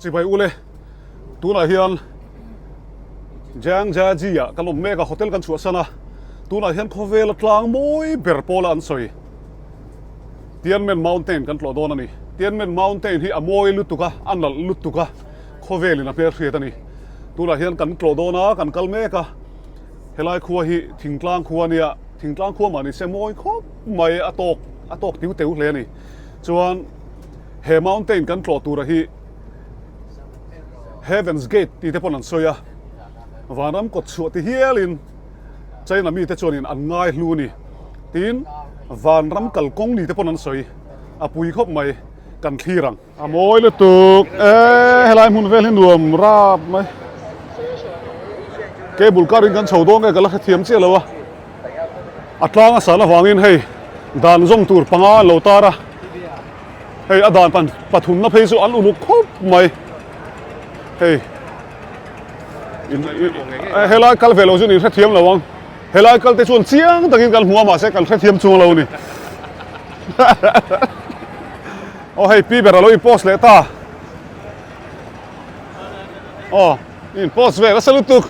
Chibai ule, tunah hian Jiangjiajie ah kan awm mek a, hotel kan chhuahsan a, tunah hian khawvela tlang mawi ber pawla an sawi Tianmen Mountain kan tlawh dawn a ni. Tianmen Mountain hi a mawi lutuk a, a nalh lutuk a, khawvelin a hmelhriat a ni. Tunah hian kan tlawh dawn a, kan kal mek a, helai khua hi thingtlang khua a nia, thingtlang khua mah ni se mawi khawp mai, a tawk a tawk tiu teu hle a ni. Chuan he mountain kan tlawh tura hi Heaven's Gate tih te pawn an sawi a, vanram kawt chhuah ti hialin China mite chuanin an ngai hlu a ni. Tin, vanram kalkawng ni te pawn an sawi a pui khawp mai, kan thlir ang. A mawi lutuk e, helai hmun vel hi nuam rap mai. Cable car in kan chho dawn nge ka la hrethiam chiah lo a, a tlang a san avangin hei dan zawng tur panga an lo tar a, hei a dan pathumna phei chu an uluk khawp mai. Hei helai kal ve lo chu niin hrethiam lo ang. Helai kal te chuan chiang takin kan hmu a mahse kan hrethiam chung lo a ni. Aw hei pi ber a lo in post leh ta. Aw in post ve nasa lutuk.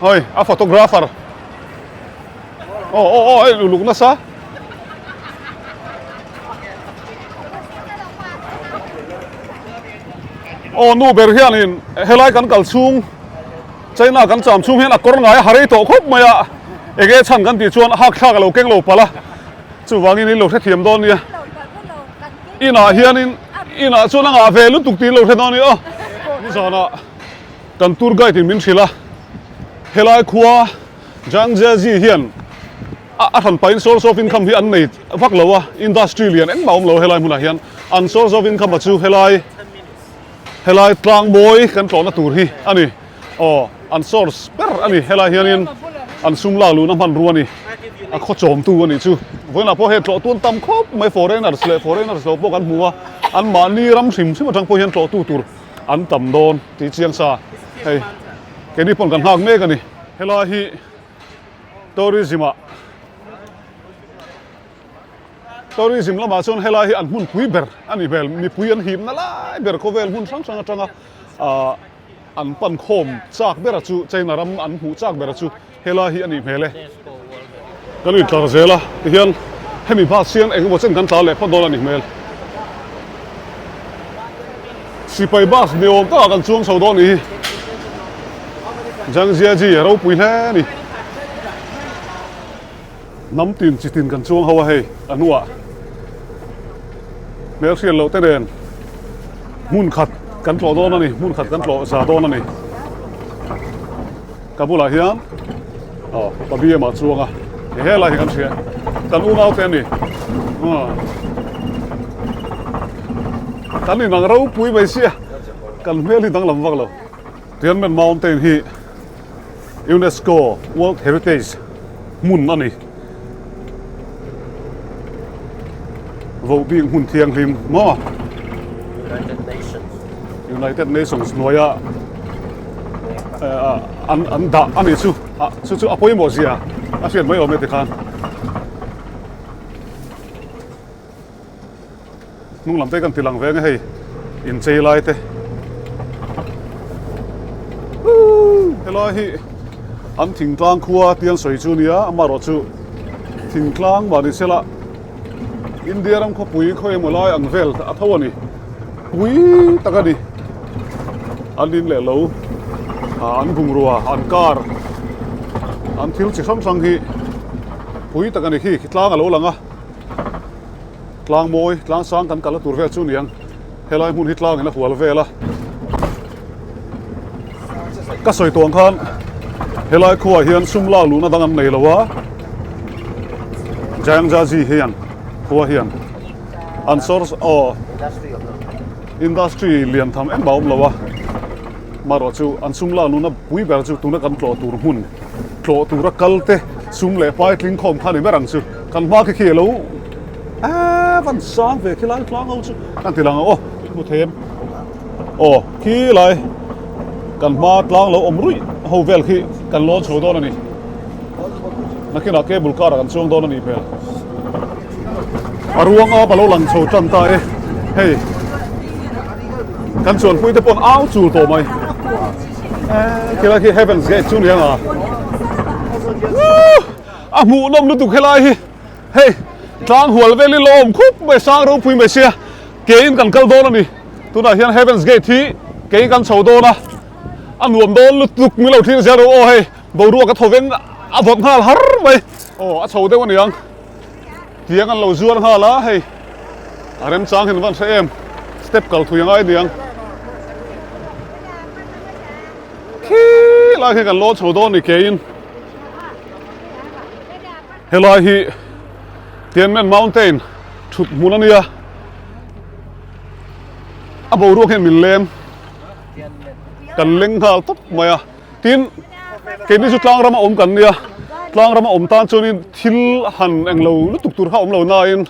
Hoi a photographer. Aw aw aw hei uluk nasa. Aw nu ber hianin helai kan kal chhung China kan cham chhung hian a kawr ngai a ha rei tawh khawp mai a, enge chhan kan tih chuan hak thlak a lo keng lo palh a, chuvangin in lo hrethiam dawn nia. Inah hianin inah chuan a ngah ve lutuk tih in lo hre dawn nia aw. Nizanah kan tour guide in min hrilh a, helai khua Zhangjiajie hian a hran pahin source of income hi an nei vak lo a, industry lian engmah a awm lo helai hmunah hian an source of income a chu helai Helai tlang mawi kan tlawhna tur hi a ni. Aw, an source ber a ni. Helai hianin an sum lak luhna hmanrua a ni. A khaw chawmtu a nih chu. Vawiinah pawh hei tlawhtu an tam khawp mai. Foreigners leh foreigners lo pawh kan hmu a. Anmahni ram hrim hrim atang pawh hian tlawhtu tur an tam dawn tih chiang sa. Hei, keini pawn kan nghak mek a ni. Helai hi tourism ah. Tourism lamah chuan helai hi an hmunpui ber a ni hmel, mipui an hipna lai ber khawvel hmun hrang hrang atanga ahh an pan khawm chak bera chu China ram an hmuh chak bera chu helai hi a nih hmel e. Kan intlar zel a tihian hemi bus hian engemaw chen kan tla leh phawt dawn a ni hmel. Sipai bus ni awm takah kan chuang chho dawn a nih hi. Zhangjiajie a ropui hle a ni. Hnam tin chi tin kan chuang ho a hei a hnuah hmelhriat loh te nen hmun khat kan tlawh dawn a ni hmun khat kan tlawh za dawn a ni ka bulah hian aw pa bm ah chuang a he helai hi kan hria kan unau te a ni kan inang ropui mai sia kan hmel hi danglam vak lo Tianmen Mountain hi UNESCO World Heritage hmun a ni. Vohbing hmun thianghlim maw? United Nations. United Nations hnuaia an an dah a ni chu chu chu a pawimawh zia a hriat mai awm e tikhan. Hnung lam te kan ti lang ve ang e hei inchei lai te helai hi an thingtlang khua tih an sawi chu nia amaherawh chu thingtlang mah ni sela India ram khawpui khaw emaw lai ang vel a tho a ni pui tak a ni an in leh lo an bungrua an car an thil chi hrang hrang hi pui tak a ni khi tlang a lo lang a. Tlang mawi, tlang sang kan kalna tur vel chu niang helai hmun hi tlangin a hual vel a. Ka sawi tawng khan helai khuaah hian sum lak luhna dang an nei lo a, Jayangjaji hian khua hian an source aw industry lian tham engmah a awm lo a, marawh chu an sum lak luhna pui ber chu tuna kan tlawh tur hmun tlawh tura kal te sum leh pai tling khawm kha a ni ber ang chu. Kan hma khi khi a lo eee van sang ve khi lai tlang ho chu kan ti lang ang aw hmu thei em aw khi lai kan hma tlang lo awm ruih ho vel khi kan lawn chho dawn a ni nakinah cable car ah kan chuang dawn a nih hmel a ruang ap a lo lang chho tan ta e hei. Kan chuanpui te pawh an au chul tawh mai. Khilai khi Heaven's Gate chu ni ang a. A hmuhnawm lutuk helai hi. Hei tlang hual vel hi lawm khup mai sang ropui mai sia keiin kan kal dawn a ni. Tunah hian Heaven's Gate hi kei kan chho dawn a. A nuam dawn lutuk min lo thlir zel rawh aw hei boruak a thaw veng a vawt nghal har mai. Aw a chho deuh a ni ang. Tiang an lo zuar nghal a hei a remchang hian van hre em step kal thui angai aniang khi lai khi kan lawn chho dawn ni keiin helai hi Tianmen Mountain thut hmun ania a boruak hian min lem kan leng nghal tawp mai a. Tin, keini chu tlang rama awm kan nia, tlang rama awm tan chuanin thil han englo lutuk tur kha a awm lo nain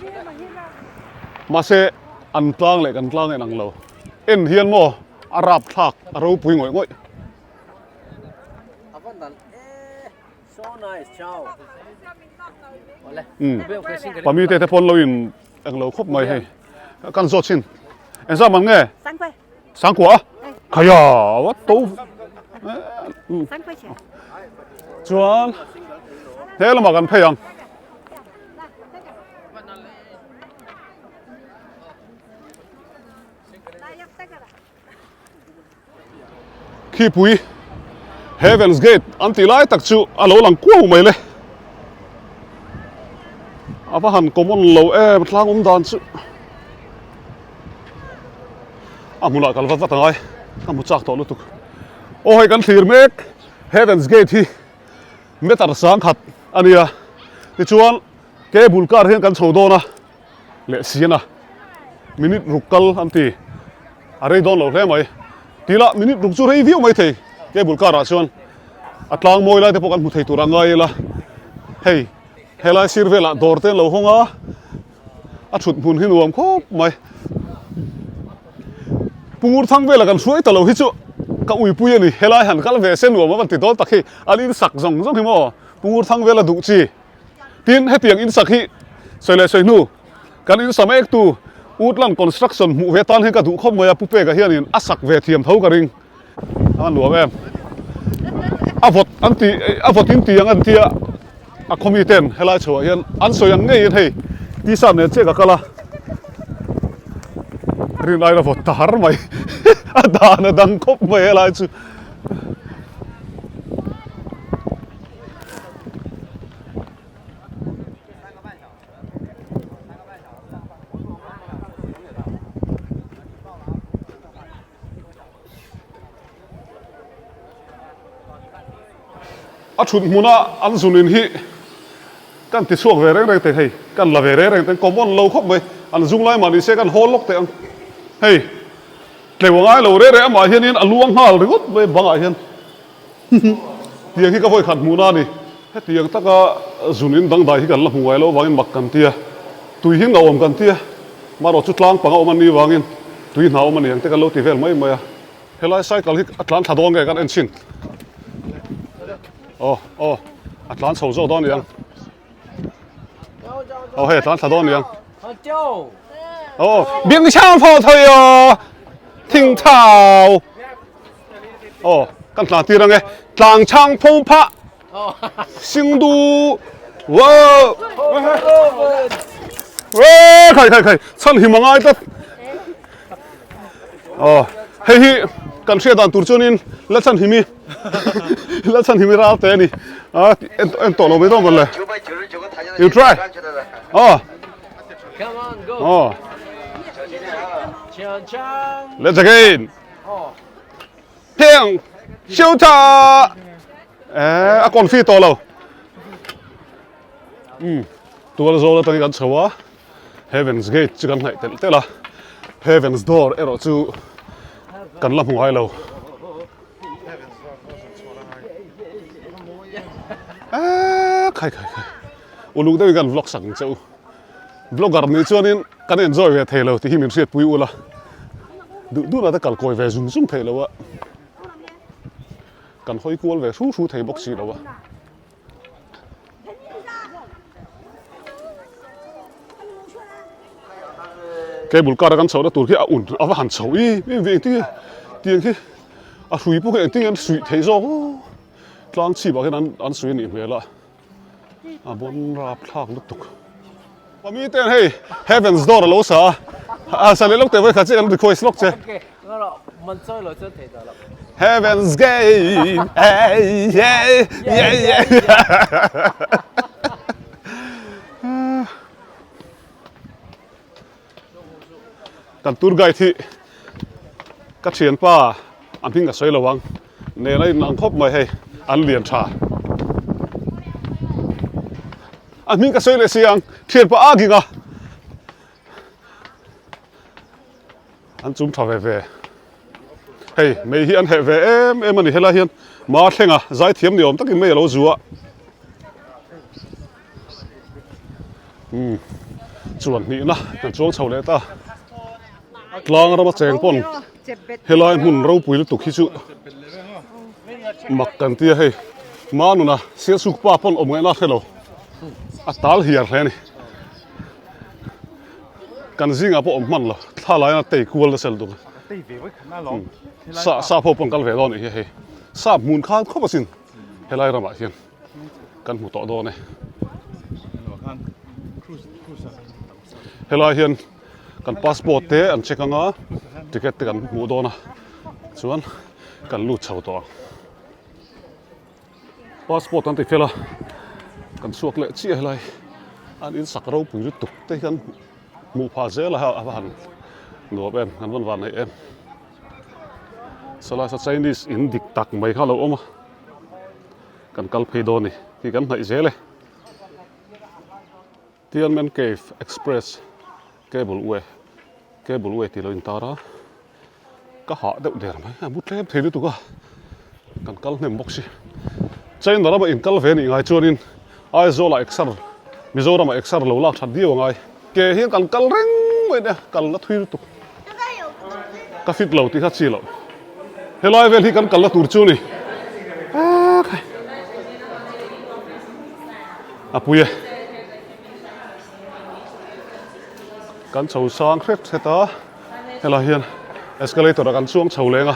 mahse an tlang leh kan tlang en ang lo. En hian maw a rap thlak a ropui ngawih ngawih. Umm pami te te pawn lo in englo khawp mai hei kan zawt chhin. Engzah man nge? Sangkua a? Khaia what to Chuan he lamah kan phei ang. Khipui Heaven's Gate an tih lai tak chu a lo lang kuau mai le. A va han common lo em tlang awm dan chu. A hmunah kal vat vat angai ka hmu chak tawh lutuk. Aw hei kan thlir mek Heaven's Gate hi meter sangkhat a nia. Tichuan cable car hian kan chho dawn a leh sian a minute ruk kal an ti a rei dawn lo hle mai. Tila minute ruk chu rei viau mai thei cable car ah chuan a tlang mawi lai te pawh kan hmu thei tur a ngai ila hei helai sir velah dawr te an lo hawng a. A thut hmun hi nuam khawp mai. Pur thang vela kan hruai ta lo hi chu ka uipui a ni. Helai han kal ve se nuam a van ti dawn tak hi. An insak zawng zawng hi maw Pur thang vela duh chi. Tin hetiang insak hi sawi leh sawi hnu kan insa mek tu Woodland Construction hmuh ve tan hian ka duh khawp mai a Pu Peka hianin a sak ve thiam tho ka ring. A nuam em. A vawt an ti a vawt in ti ang an tia a khawmi ten helai chhoah hian an sawi ang ngeiin hei t-shirt nen chiah ka kal a rin aiin a vawt ta har mai a dan a dang khawp mai helai chu. A thut hmuna an zunin hi kan ti chhuak ve reng reng teh hei kan la ve reng reng teh common lo khawp mai an zung lai mah ni se kan hawl lawk teh ang hei tleu a ngai lo reh reh amah hianin a luang nghal ringawt mai bangah hian. Tiang hi ka vawi khat hmuhna a ni. Hetiang taka zunin dangdai hi kan la hmu ngai loh avangin mak kan ti a, tui hi ngauhawm kan ti a, marawh chu tlang panga awm an nih avangin tui hna awm a ni ang te kan lo ti vel mai mai a. Helai cycle hi a tlan thla dawn nge kan en chhin. Aw aw a tlan chho zawk dawn a ni ang. Aw hei a tlan thla dawn a ni ang. Aw bing chhang phaw thawi aw thing thau. Aw, kan hla tir ang e. Tlang chhang pho phah. Singdu. Wow. Wow, khai khai khai. Chhan him angai tlat. Aw, hei hi kan hriat dan tur chuanin la chhan himi. La chhan himi ral te ani. A en en tawh lo mai dawn le. You try. Aw. Come on, go. Aw. Chang chang. Let's again. Heng siu tha eh a kawn fi tawh lo um tual zawl atangin kan chho a heaven's gate chu kan hnaih telh telh a heaven's door erawh chu kan la hmu ngai lo eh khai khai khai uluk deuhin kan vlog sak ang che u. Blogger nih chuanin kan enjoy ve thei lo tih hi min hriatpui ula, duh duhna te kal kawi ve zung zung thei lo a, kan hawi kual ve hru hru thei bawk si lo a. Cable car a kan chhohna tur khi a un a va han chho i mi ve engtin nge tiang khi a hrui pawh khi engtin nge an suih theih zawk aw tlang chhip ah khian an an suih a nih hmel a a bawn rap thlak lutuk. Pami ten hei heaven's door a lo sa a a sa leh lawk teh vawikhat chiah kan request lawk che. Heaven's gate hey hey yeah yeah. Kan tour guide hi ka thianpa a hming ka sawi lo ang nen a inang khawp mai hei an lian tha a hming ka sawi leh si ang thianpa a ging a an chum tha ve ve hei mei hi an heh ve em em a ni helai hian ma thlenga zaithiam ni awm takin mei a lo zu a. Umm chuan hnihna kan chuang chho leh ta tlang rama cheng pawn helai hmun ropui lutuk hi chu mak kan tia hei manuna sialsuk pa pawn awm ngaihna a hrelo a tal hiar hle a ni kan zingah pawh awm hman lo thla laia tei kual nasa lutuk a sap ho pawn kal ve dawn a nih hi hei sap hmun khan khawp asin helai ramah hian. kan hmu tawh dawn e. Helai hian kan passport te an check anga ticket te kan hmuh dawn a chuan kan lut chho tawh ang. Passport an ti fel a kan chhuak leh chiah helai an in sak ropui lutuk te hian hmuh phah zel a a va han nuam em an van van nei em. Sawlai saw Chinese in dik tak mai kha a lo awm a. Kan kal phei dawn ni tih kan hnaih zel e. Tianmen Cave Express Cable Way Cable Way tih lo intar a, ka hah deuh der mai a mu tlem thei lutuk a, kan kal hnem bawk si. China rama in kal ve nih ngai chuanin Aizawlah exer Mizoramah exer lo lak that viau a ngai. Ke hian kan kal reng mai nia, kal na thui lutuk. Ka fit lo tih kha chi loh. Helai vel hi kan kalna tur chu ni. A pui e. Kan chho sang hret hret a. Helai hian escalator ah kan chuang chho leng a.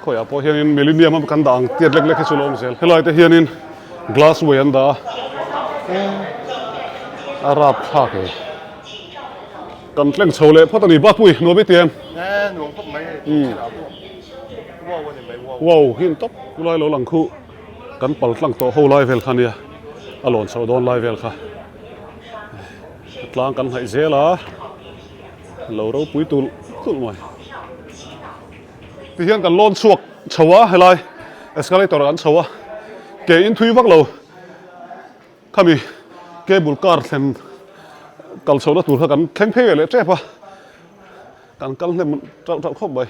Khawiah pawh hianin millennium a kan dah ang tiat lek lek hi chu lo awm zel. Helai te hianin glass way an dah a, a rap thlak e. Kan tleng chho leh phawt a ni Bapui nuam i ti em? Nuam khawp mai hei wow a ni mai wow. Wow hi an tawp lai lo lang khu kan pal tlang tawh ho lai vel kha nia a lawn chhoh dawn lai vel kha tlang kan hnaih zel a. Lo ropui tulh tulh mai. Tihian kan lawn chhuak chho a helai escalator ah kan chho a ke in thui vak lo khami cable car thlen kal chhohna tur kha kan thleng phei ve leh tep a kan kal hnem tauh tauh khawp mai.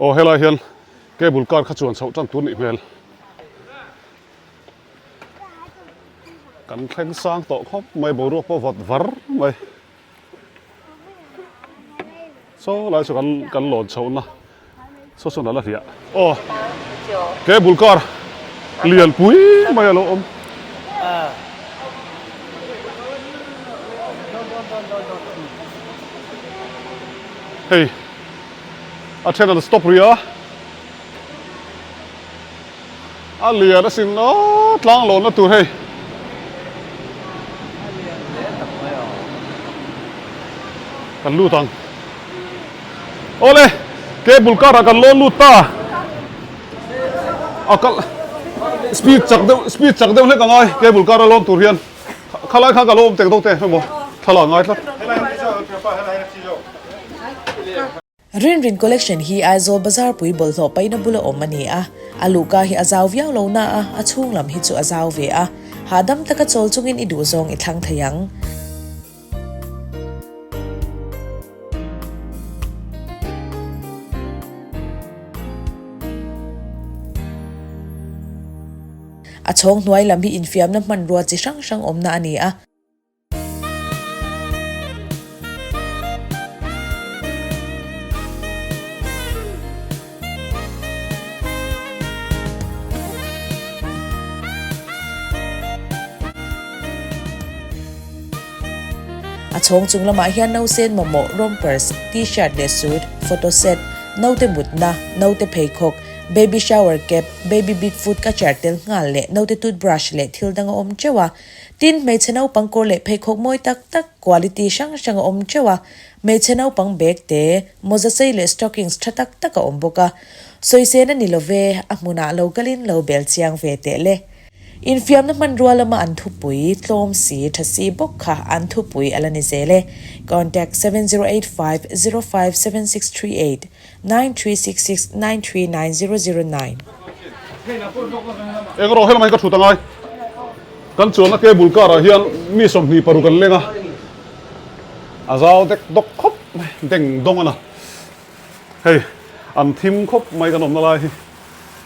Aw helai hian cable car kha chuan chhoh tan tur nih hmel. Kan thleng sang tawh khawp mai boruak pawh vawt var mai. Saw lai chu kan kan lawn chhohna saw sawn a la hliah. Aw cable car lian pui mai a lo awm. Hei a then an stop rih a. A lian asin aw tlang lawnna tur hei. Kan lut ang. Awle cable car ah kan lawn lut ta. A kal speed chak deuh speed chak deuh hlek angai cable car a lawn tur hian. Khalai kha ka lo awm tek deuh te emaw thlalak ngai tlat. Rinrin Collection hi Aizawl bazar pui bawlhhlawh paihna bula awm a ni a, a luhka hi a zau viau lo na a, a chhung lam hi chu a zau ve a, hahdam taka chawl chungin i duhzawng i thlang thei ang. A chhawng hnuai lam hi infiamna hmanrua chi hrang hrang awmna a ni a. A chhawng chung lamah hian nausen mamawh, rompers, t-shirt leh suit, photo set, naute mutna, naute pheikhawk, baby shower cap, baby big foot catcher tel nghal leh naute toothbrush leh thil dang a awm teuh a. Tin, hmeichhe naupang kawr leh pheikhawk mawi tak tak, quality hrang hrang a awm teuh a. Hmeichhe naupang bag te, mawza sei leh stockings tha tak tak a awm bawk a. Sawisên a ni lo ve, a hmunah lo kalin lo bel chiang ve teh le. Infiamna hmanrua lama an thupui, tlawm si, tha si bawk kha an thupui a la ni zel e. Contact, 7085 057638 9366 939009. Eng rawh helamah hi ka thut angai. Kan chuanna cable car ah hian mi 26 kan leng a, a zau dek dawk khawp mai, deng dawng a na. Hei an thim khawp mai kan awmna lai hi.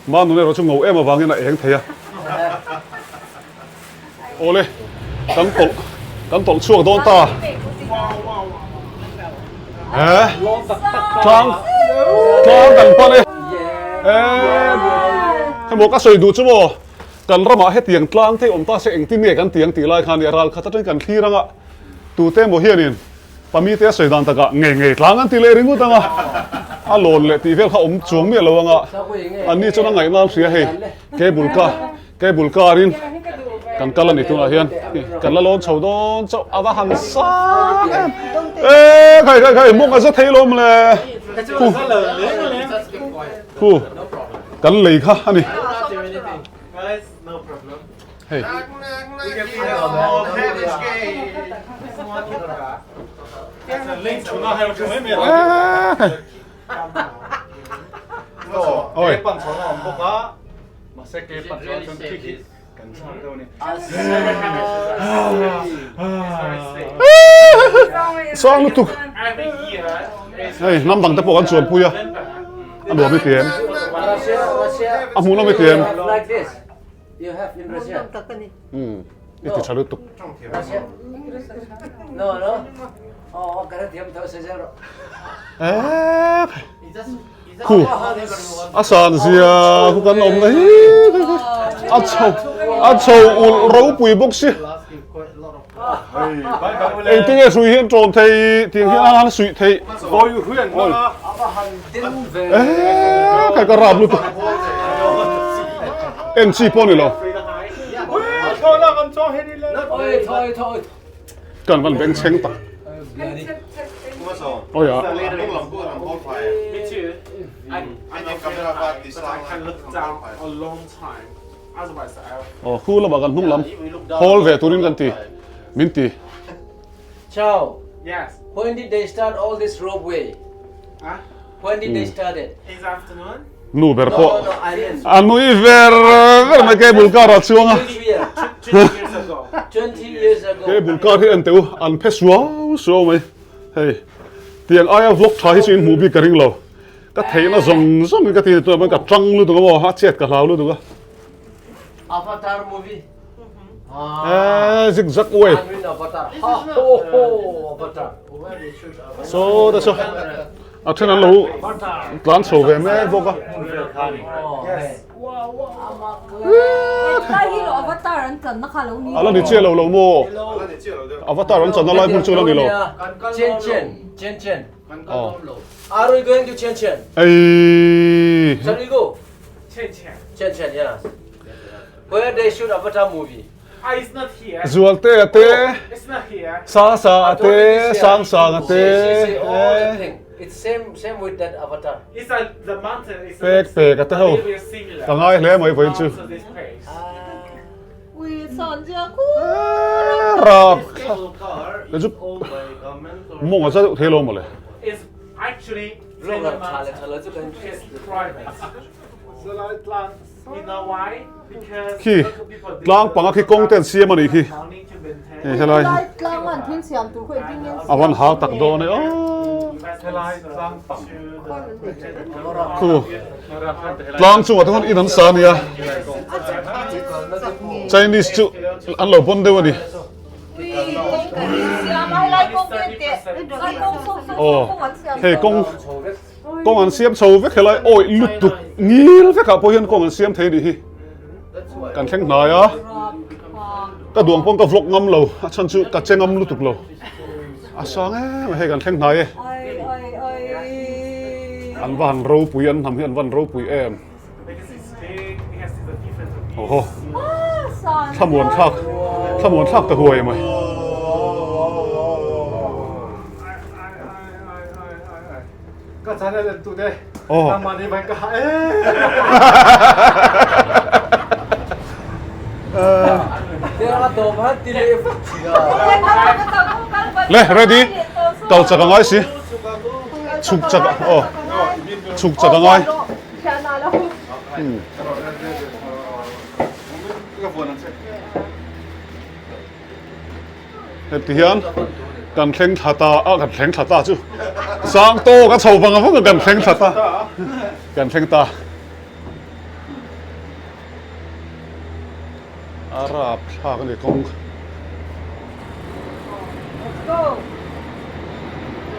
Manun erawh chu ngo em avangin a eng thei a. Awle, kan tawlh kan tawlh chhuak dawn ta. He tlang tlang kan pan e. Hemaw ka sawi duh chu maw kan ramah hetiang tlang te awm ta se engtin nge kan ti ang tih lai khan i ral khat atangin kan thlir anga tute emaw hianin Pami te a sawi dan takah ngei ngei tlang an ti leh ringawt ang a, a lawn leh tih vel kha awm chuang miah lo ang a, anni chuan a ngaihna an hria hei cable car cable car in kan kal a ni tunah hian kan la lawn chho dawn chauh a va han sang em e khai khai khai mawng a za thei lawm le khu khu kan lei kha a ni. Hei. Oi. Sang lutuk. Hei, hnam dang te pawh kan chuan pui a. A nuam i ti em? A hmuhnawm i ti em? You have in Russia. Tak a ni. Hmm. I ti tha lutuk. Russia. No, no. Oh, ka thiam tho se zero. Eh. Khu. A san zia khu kan awm na hi. A chho a chho ul ropui bawk si. Engtin nge hrui hian ṭawn thei tiang hian a han suih theih. Oi. Eh, kai ka rap lutuk. En chi pawh ni lo. Kan van beng chheng tak. Oi a. Aw khu lamah kan hnung lam hawl ve turin kan ti min ti. Chao. Yes. When did they start all this ropeway? Huh? When did they start it? This afternoon? Nu ber No, pawh no, I mean a nui ver ver mai cable car ah chuang a. which year? 20 years ago. 20 years ago. Cable car hi en teh u an phe suau suau mai hei tiang aia vlog tha hi chu in hmuh bik ka ring lo. Ka theihna zawng zawng in ka ti tunah pawhin ka tang lutuk a maw a chet ka hlau lutuk a. Avatar movie. Eh zig zag way. I'm in Avatar. Ha ho ho Avatar. So ta so a then an lo tlan chho ve mek bawk a. Lai hi lo Avatar an channa kha lo ni. Ala ni chiah lo lo maw? Avatar an channa lai hmun chu la ni lo. Chen chen chen chen. Are we going to Chen Chen? Ei. Shall we go? Chen Chen. Chen Chen, yeah. Where they shoot Avatar movie. Ah, it's not here. Zualte a te. It's not here. Sa sa a te, sang sang a te. See, see, see, all the thing. It's same same with that Avatar. It's a, the mountain is Pek pek a te ho. a little bit similar. Ka ngai hle mai vawiin chu. To this place. Ui san zia khu. Rap. Cable car Ka chu is owned by government or mawng a za deuh thei lo mawle. It's actually Vlogger China tha le mountain. tha lo chu kan It's private. You know why? Because Khi local people they tlang panga khi kawng te an siam a nih khi. money to maintain. Hei helai hi. Lai tlang an thil siam tur khaw engtin nge an A van hau tak dawn e aw. Khu tlang chungah te khawn in an sa a nia. Chinese chu an lo pawn deuh a ni. Aw hei kawng kawng an siam chho vek helai awih lutuk ngil vekah pawh hian kawng an siam thei a nih hi. Kan thleng hnai a ka duang pawn ka vlog ngam lo a chhan chu ka che ngam lutuk lo. A sang em a hei kan thleng hnai e. An va han ropui an hnam hi an va han ropui em. Oho. Thlamuan thlak thlamuan thlak ta huai mai. Ka channel en tu te. Oh. Nangmah nih vai ka ha e. Le ready kal chak a ngai si chhuk chak aw chhuk chak a ngai Heti hian kan thleng thla ta a kan thleng thla ta chu sang tawk a chho vang vang a kan thleng thla ta kan thleng ta a rap thlak a ni kawng Let's go.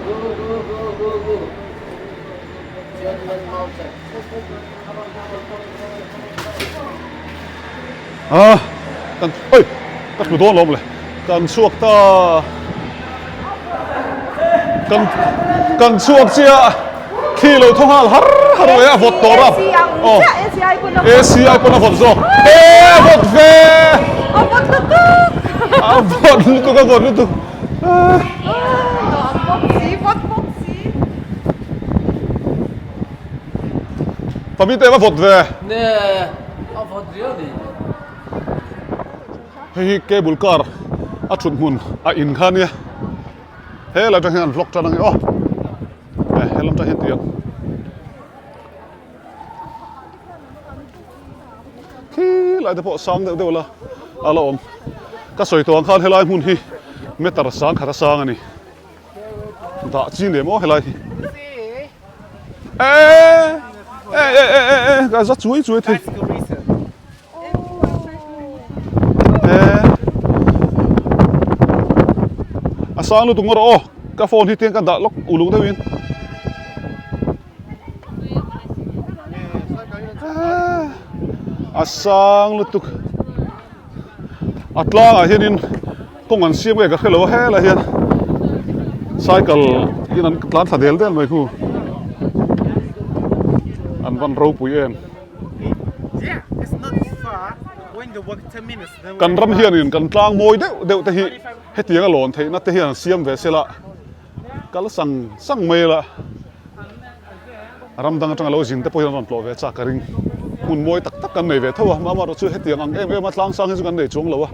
Go go go go go. Tianmen Mountain. A kan oi ka hmu dawn lawm le kan chhuak ta kan kan chhuak chiah khi lo thaw nghal har har mai a vawt tawh a aw AC ai pawn a vawt zawk e a vawt ve a vawt lutuk a vawt lutuk a vawt lutuk nuam bawk si vawt bawk si. Pami te va vawt ve. Ne a vawt riau ni. Hei hi cable car a thut hmun a in kha nia. He lai tang hian an vlog tan ange aw. E he lam tang hian tiang. Khi lai te pawh sang deuh deuh la a la awm. Ka sawi tawh ang khan helai hmun hi meter sang khat a sang a ni. Dah chi nem aw helai hi. E e e e e e ka za chuai chuai thei. E a sang lutuk ngawr aw ka phone hi tiang ka dah lawk uluk deuhin. A sang lutuk a tlangah hianin kawng an siam nge ka hre lo a helai hian cycle in an tlan thla del del mai khu an van ropui em kan ram hianin kan tlang mawi deuh deuh te hi hetiang a lawn theihna te hian an siam ve se la kal sang sang mai la Ram dang atanga lo zin te pawh hian an rawn tlawh ve chak ka ring. Hmun mawi tak tak kan nei ve tho a, amaherawh chu hetiang ang em em a tlang sang hi chu kan nei chuang lo a.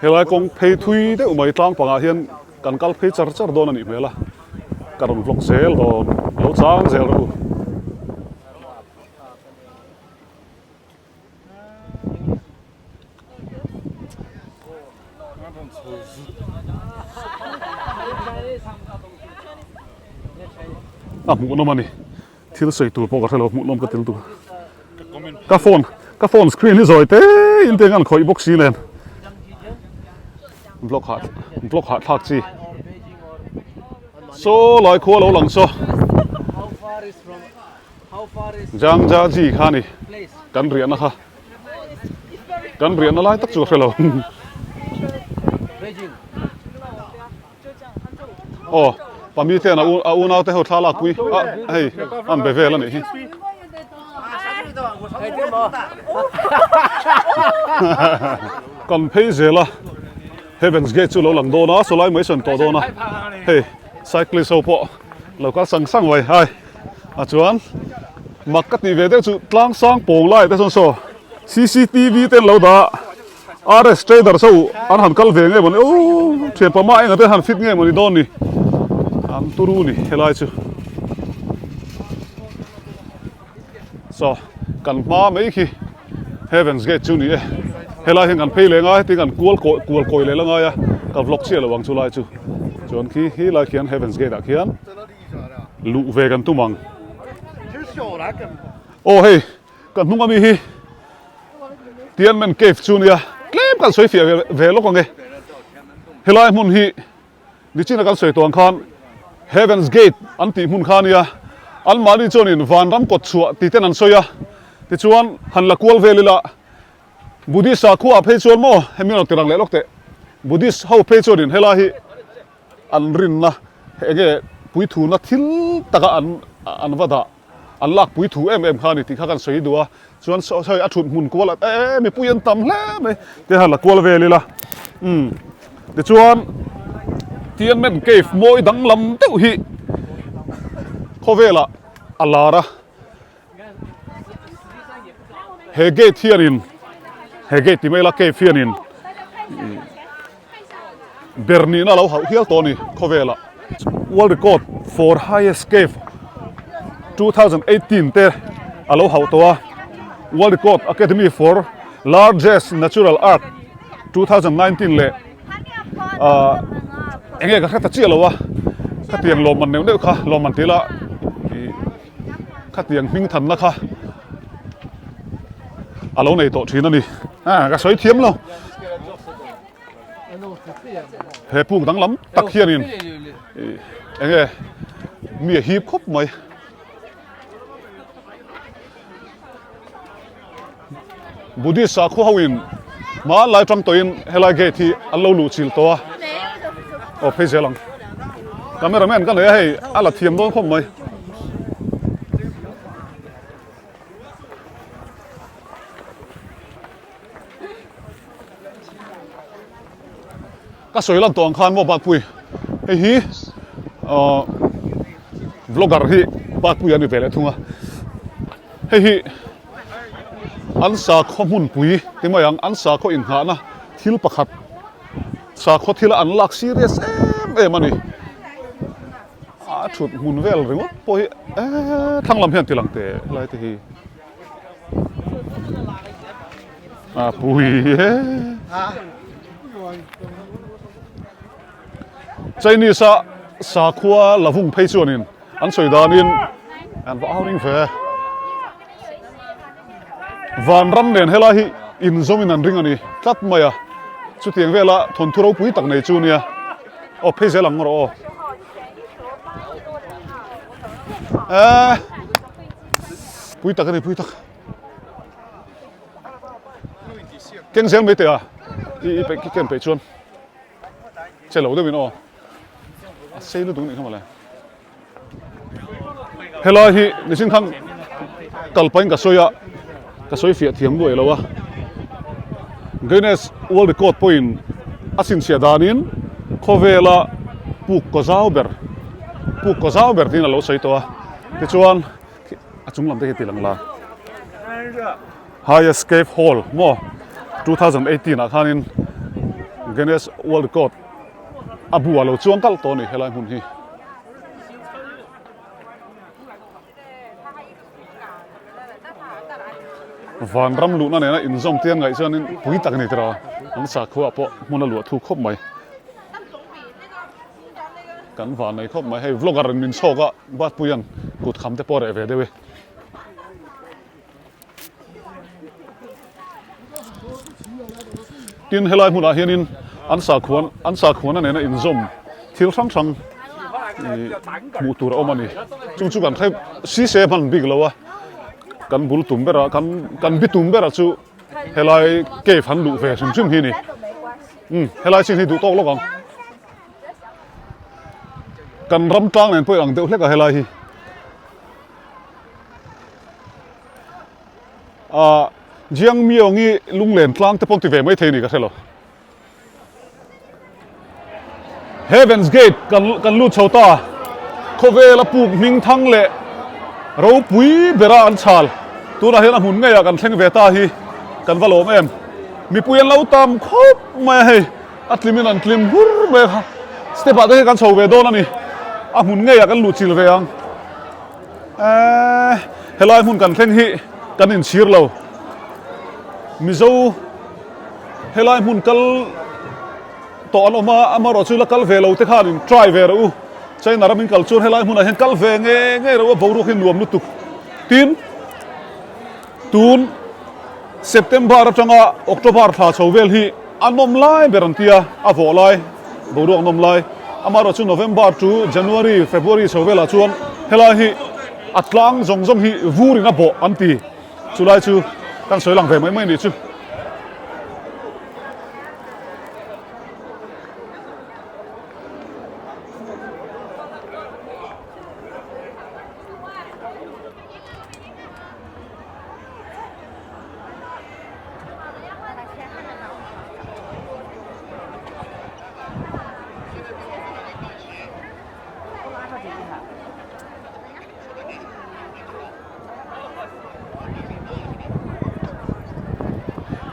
Helai kawng phei thui deuh mai tlang pangah hian kan kal phei char char dawn a nih hmel a, ka rawn vlog zel dawn, lo chang zel rawh u. A hmuhnawm a ni thil sawi tur pawh ka hrelo hmuhnawm ka tel tur ka phone ka phone screen hi zawi te in te an khawih bawk si nen vlog hah vlog hah thlak chi saw lai khua lo lang saw Jangjaji kha a ni kan riahna kha. Kan riahna lai tak chu ka hre lo. Aw, pami ten a unau te ho thla lak pui a hei an be vel a nih hi. Kan phei zel a Heaven's Gate chu lo lang dawn a saw lai mai sawn tawh dawn a hei cyclist ho pawh lo kal sang sang mai hai. A chuan mak ka tih ve deuh chu tlang sang pawng lai te chuan saw cctv te an lo dah a rs traders ho an han kal ve nge mawni ooh thian pama enga te han fit nge mawni dawn ni an turu ni helai chu saw kan hma mai khi heavens gate chu ni e helai hian kan phei leh ngai heti kan kual kawi kual kawi leh la ngai a ka vlog chiah lo ang chu lai chu chuan khi helai khian heavens gate ah khian. Luh ve kan tum ang. Aw hei ka hnung ami hi Tianmen Cave chu nia tlem kan sawi fiah ve lawk ang e. Helai hmun hi nichina kan sawi tawh ang khan Heaven's Gate an tih hmun kha nia. Anmahni chuanin vanram kawt chhuah tih ten an sawi a, tichuan han la kual vel ila. Buddhist sakhua ah phei chuan maw hemi rawn tirang leh lawk teh Buddhist ho phei chuanin helai hi an rinna enge puithuna thil taka an an va dah an lak puithu em em kha a ni tih kha kan sawi duh a chuan saw sawi a thut hmun kual e mipui an tam hle mai te han la kual vel ila umm tichuan Tianmen cave mawi danglam deuh hi khawvelah a lar a. He gate hianin he gate ti mai ila cave hianin ber nihna a lo hauh hial tawh a ni khawvelah. World record for highest cave 2018 te a lo hauh tawh a, World record academy for largest natural ark 2019 leh ahh eng nge ka hre ta chiah lo a, khatiang lawmman neuh neuh kha lawmman ti ila ih. Khatiang hming thanna kha a lo nei tawh thin a ni. A ka sawi thiam lo. He puk danglam tak hianin eng nge mi a hip khawp mai. Buddhist sakhaw ho in hmanlai tang tawhin helai gate hi an lo luh chilh tawh a, aw phei zel ang. Camera man ka nei a hei a la thiam dawn khawp mai. Ka sawi lan tawh ang khan maw Bakpui hei hi ahh vlogger hi Bakpui a ni ve leh thung a hei hi an sakhaw hmunpui ti mai ang an sakhaw inghahna thil pakhat sakhaw thila an lak serious em em a ni a thut hmun vel ringawt pawh hi eee thlang lam hian ti lang teh helai te hi. A pui e. Chinese a sakhua lavung phei chuanin an sawi danin an va au ring ve. Vanram nen helai hi inzawmin an ring a ni tlat mai a. Chutiang vela thawnthu ropui tak nei chu nia. Aw phei zel ang rawh aw. Eh. Pui tak a ni pui tak. Keng zel mai teh a i i peih ken peih chuan che lo deuhin aw a sei lutuk nih kha mawle helai hi mihring khan kal pahin ka sawi a ka sawi fiah thiam luai lo a Guinness World Record pawhin a chhinchhiah danin khawvela puk kaw zau ber puk kaw zau ber tiin a lo sawi tawh a tichuan A chung lam te khi ti lang la. Highest Cave Hall maw 2018 ah khanin Guinness World Record a bu ah lo chuang kalh tawh a ni helai hmun hi. Vanram luhna nena inzawm te an ngaih chuanin pui tak a ni tiraw an sakhua pawh hmun a luah thu khawp mai. Kan van nei khawp mai hei vlogger in min chhawk a Batpuia'n kut kham te pawh a reh ve deuh e. Tin helai hmunah hianin an sakhuan an sakhuana nena inzawm thil hrang hrang ih hmuh tur a awm a ni. Chung chu kan hre si se hman bik lo a kan bul tum berah kan kan bi tum berah chu helai cave han luh ve hrim hrim hi a ni. Umm helai chin hi duh tawk lawk ang. Kan ram tlang nen pawh i ang deuh hlek a helai hi. Ah Jiangmyong hi lunglen tlang te pawh an ti ve mai thei a ni ka hre lo. Heaven's Gate kan kan lut chho ta. Khawvela puk hming thang leh ropui bera an chhal. Tunah hian a hmun ngeiah kan thleng ve ta hi kan va lawm em. Mipui an lo tam khawp mai a hei. A tlimin an tlim hur mai a kha. Step ah te hi kan chho ve dawn a ni. A hmun ngeiah kan luh chil ve ang. Eee helai hmun kan thleng hi kan inchhir lo. Mizo helai hmun kal tawh an awm a, amaherawh chu la kal ve lo te khan in try ve rawh u. China ram in kal chuan helai hmunah hian kal ve nge nge rawh u a boruak hi nuam lutuk. Tin, tun September atanga October thla chho vel hi a nawm lai ber an ti a, a vawh lai, boruak nawm lai. Amaherawh chu November to January, February chho velah chuan helai hi a tlang zawng zawng hi vurin a bawh an ti. Chulai chu kan sawi lang ve mai mai a nih chu.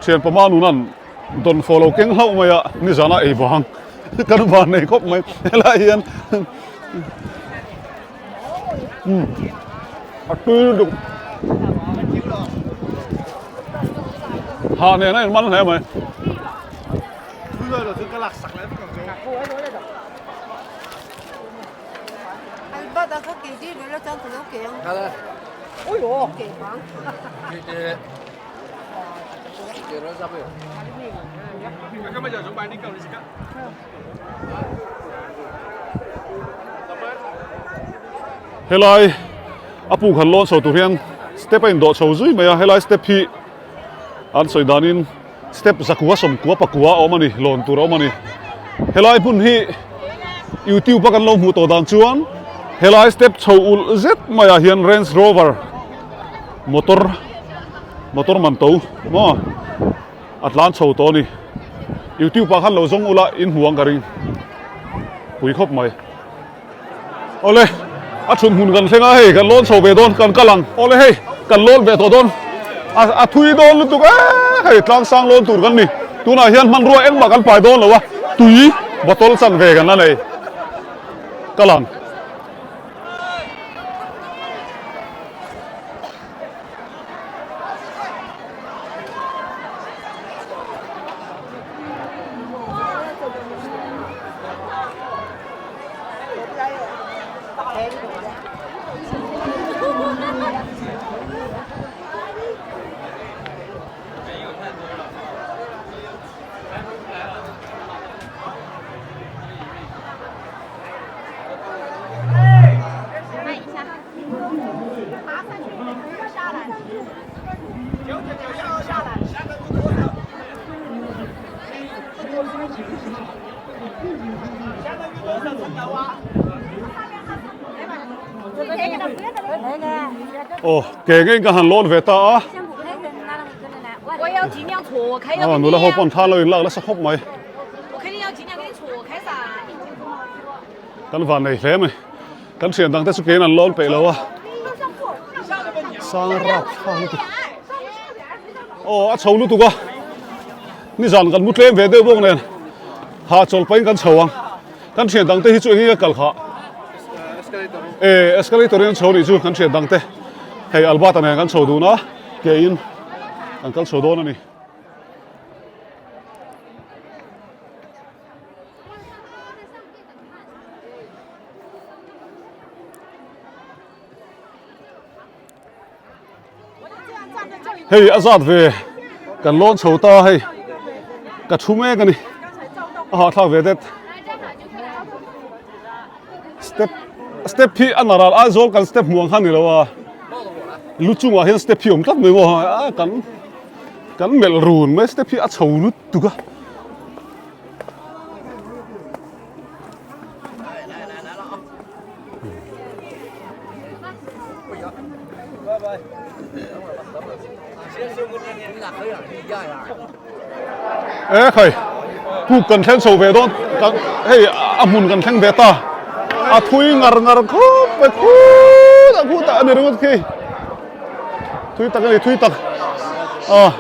Thian pama nunan dawn fawh lo keng hlauh mai a, nizana ei vang kan van nei khawp mai helai hian umm a tui lutuk ha nen a inman hle mai. Helai a puk han lawn chho tur hian step a indawh chho zui mai a, helai step hi an sawi danin step zakua sawmkua pakua a awm a ni, lawn tur a awm a ni. Helai hmun hi youtube a kan lo hmuh tawh dan chuan helai step chho ulh zet maiah hian Range Rover motor motor man to maw a tlan chho tawh a ni. Youtube ah khan lo zawng ula in hmu ang ka ring pui khawp mai. Awle a thun hmun kan thleng a hei kan lawn chho ve dawn kan kal ang awle hei kan lawn ve tawh dawn a a thui dawn lutuk e hei tlang sang lawn tur kan ni tunah hian hmanrua engmah kan pai dawn lo a tui bottle chan ve kan la nei kal ang. Aw ke ngei ka han lawn ve ta a aw nula ho pawn thla lo in lak nasa khawp mai kan van nei hle mai kan thian dang te chu kein an lawn peih lo a sang rap thlak lutuk aw a chho lutuk a nizan kan mu tlem ve deuh bawk nen ha chawl pahin kan chho ang kan thian dang te hi chu eng nge kal khah e escalator in an chho nih chu kan thian dang te hei Albert-a nen kan chho dun a ke in kan kal chho dawn a ni. Hei a zat ve kan lawn chho ta hei ka thu mek a ni a hahthlak ve det step step hi a naral Aizawl kan step hmuh ang kha ni lo a lu chungah hian step hi a awm tlat mai maw a kan kan melh run mai step hi a chho lutuk a. E khai puk kan thleng chho ve dawn kan hei a hmun kan thleng ve ta a thui ngar ngar khawp mai khut a khut a ni ringawt khi thui tak a ni thui tak a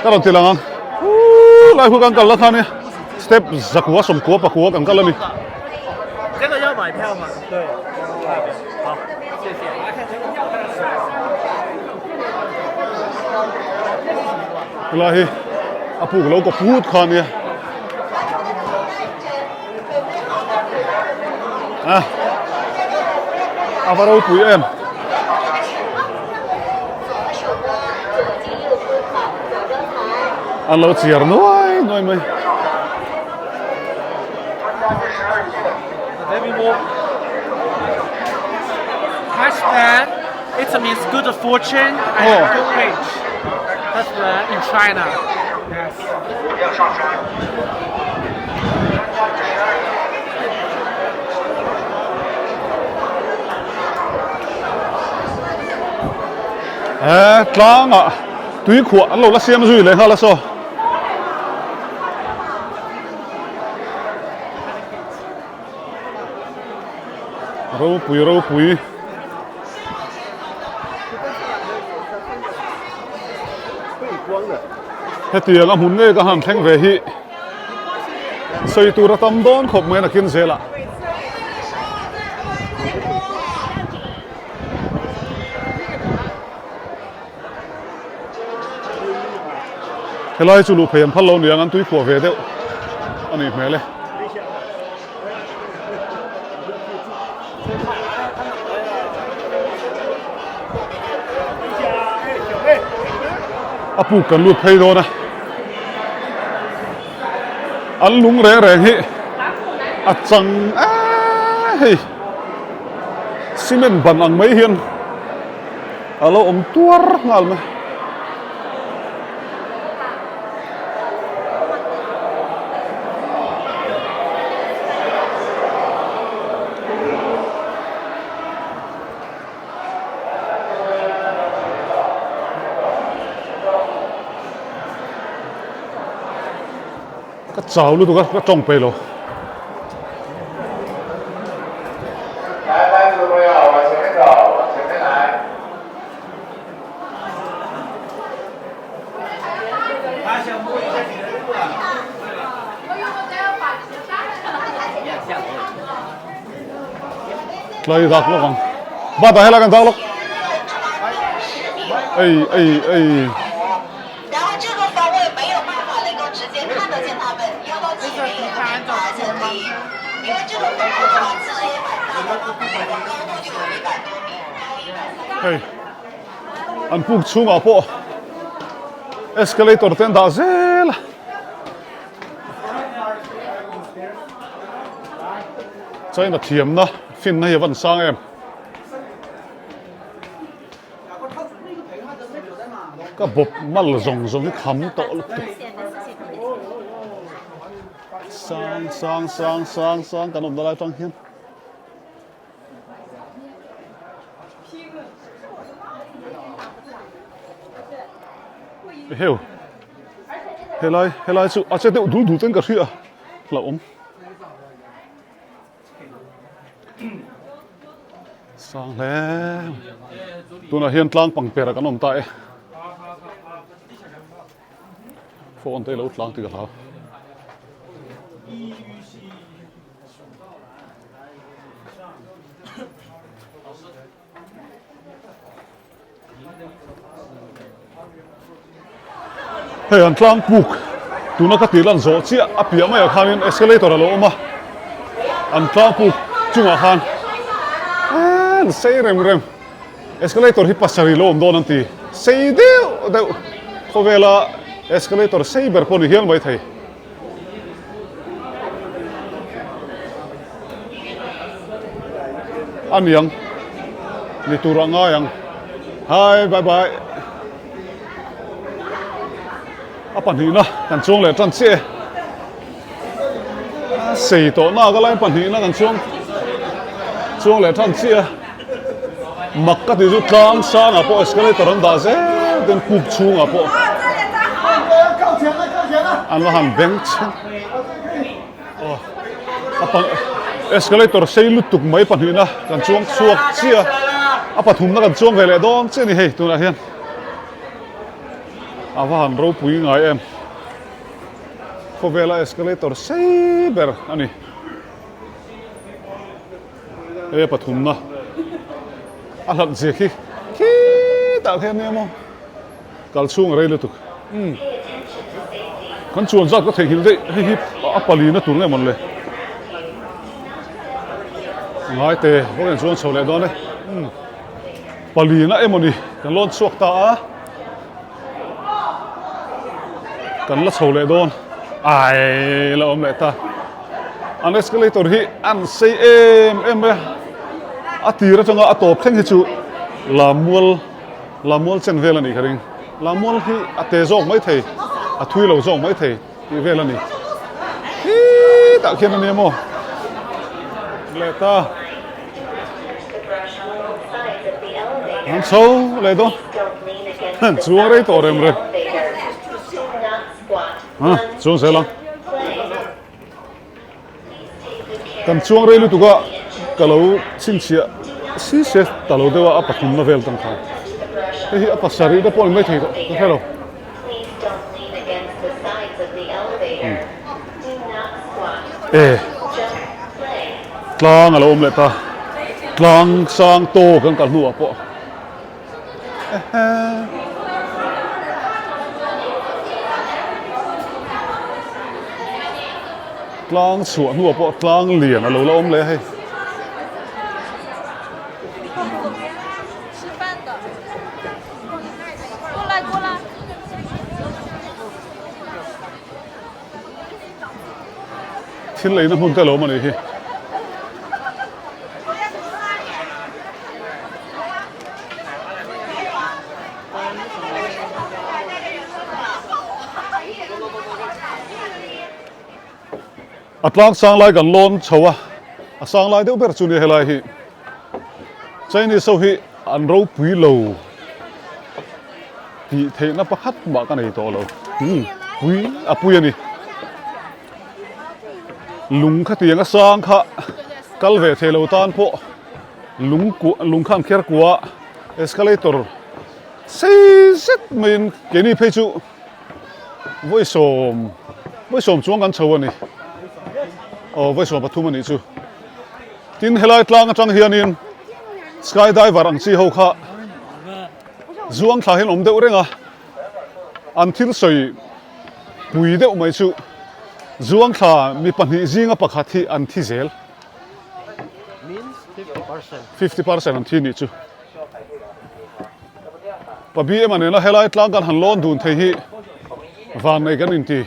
ka rawn ti lang ang lai khu kan kal la khan i step zakua sawmkua pakua kan kal a ni. Helai hi a puk lo ka phut kha ania a a va ropui em. An lo chiar nuai nuai mai. Cash man, it means good fortune and oh. good rich. That's in China. Yes. Eh, tlanga tui khuah an lo la siam zui leh nghal a saw. Ropui ropui. Hetiang a hmun ngei ka han thleng ve hi sawi tur a tam dawn khawp mai nakin zelah. Helai chu luh phei an phal lo niang an tui khuah ve deuh a nih hmel e. A puk kan lut phei dawn a, an lung reng reng hi a chang eee hei cement ban ang mai hian a lo awm tuar nghal mai. Ka chau lutuk a, ka tawng peih lo. Tlai dak lawk ang. Bata helai kan dak lawk. Ei ei ei. Hei an puk chhungah pawh escalator te an dah zel a. China thiamna finna hi a van sang em. Ka bawp mal zawng zawng hi kham tawh lutuk. Sang sang sang sang sang kan awmna lai atang hian. Eheu helai helai chu a che deuh dul dul ten ka hria hlauhawm. Sang hle tunah hian tlang pang perah kan awm ta e phone te lo tlang tih ka hlau Hei an tlang puk tuna ka tih lan zawh chiah a piah maiah khanin escalator a lo awm a an tlang puk chungah khan an sei rem rem escalator hi pasarih lo awm dawn an ti sei deuh deuh khawvela escalator sei ber pawh ni hial maithei. A niang ni tur a ngai ang hi bye bye a pahnihna kan chuang leh tan chiah e a sei tawh nak a lai pahnihna kan chuang chuang leh tan chiah a mak ka ti chu tlang sangah pawh escalator an dah zel ten kuk chhungah pawh. An va han beng chheng aw a pa escalator sei lutuk mai pahnihna kan chuang chhuak chiah a pathumna kan chuang ve leh dawn chiah a ni hei tunah hian a va han ropui ngai em khawvela escalator sei ber a ni hei a pathumna a hlat zia khi khitah khian nia maw. Kal chhung a rei lutuk. Umm. Kan chuan zat ka theihnghilh daih. Hei hi a palina tur nge mawn le. Ngai te, vawk in chuan chho leh dawn e. Umm. Palina emaw ni kan lawn chhuak ta a. Kan la chho leh dawn. Ai la awm leh ta. An escalator hi an sei em em mai a. A tir atanga a tawp thleng hi chu Lamual Lamual chen vel a nih ka ring. Lamual hi a te zawk mai thei, a thui lo zawk mai thei tih vel a ni. Khitah khian a nia maw? Leh ta. An chho leh dawn. Chuang rei tawh rem rem. Ha, chuang zel ang. Kan chuang rei lutuk a, ka lo chhinchhiah si se ta lo deuh a, a pathumna vel tang khan. Hei hi a pasarih te pawh a ni mai thei tawh, ka hre lo. E tlang a lo awm leh ta tlang sang tawk an kal hnuah pawh Tlang chhuah hnuah pawh tlang lian a lo la awm leh a hei. Thil leina hmun te a lo awm a nih hi. A tlang sang lai kan lawn chho a, a sang lai deuh ber chu nia helai hi. Chinese ho hi an ropui lo tih theihna pakhat mah ka nei tawh lo. Umm pui a pui a ni. Lung khatiang a sang kha kal ve thei lo tan pawh lung kua lung kha an kher kua a escalator sei zet maiin keini phei chu Vawisawm vawisawm chuang kan chho a ni. Aw vawisawm pathum a nih chu. Tin helai tlang atang hianin sky diver ang chi ho kha zuang thla hian awm deuh reng a. An thil sawi pui deuh mai chu zuang thla mi pahnih zinga pakhat hi an thi zel. 50% an thi nih chu. Pa BM a nena helai tlang kan han lawn dun thei hi van nei kan inti.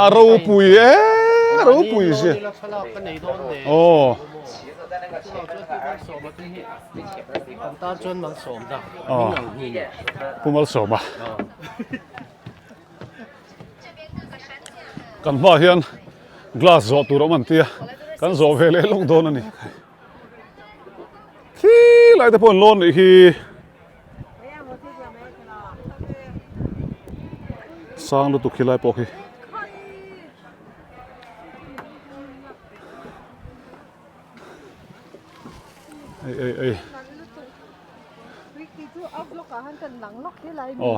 A ropui e, a ropui zia. Aw. Aw. Pu Malsawma. Kan hmaah hian glass zawh tur a awm an tia, kan zawh ve leh lawk dawn a ni. Khi lai te pawh an lawn nih hi. Sang lutuk khi lai pawh khi. Ei ei ei. Aw.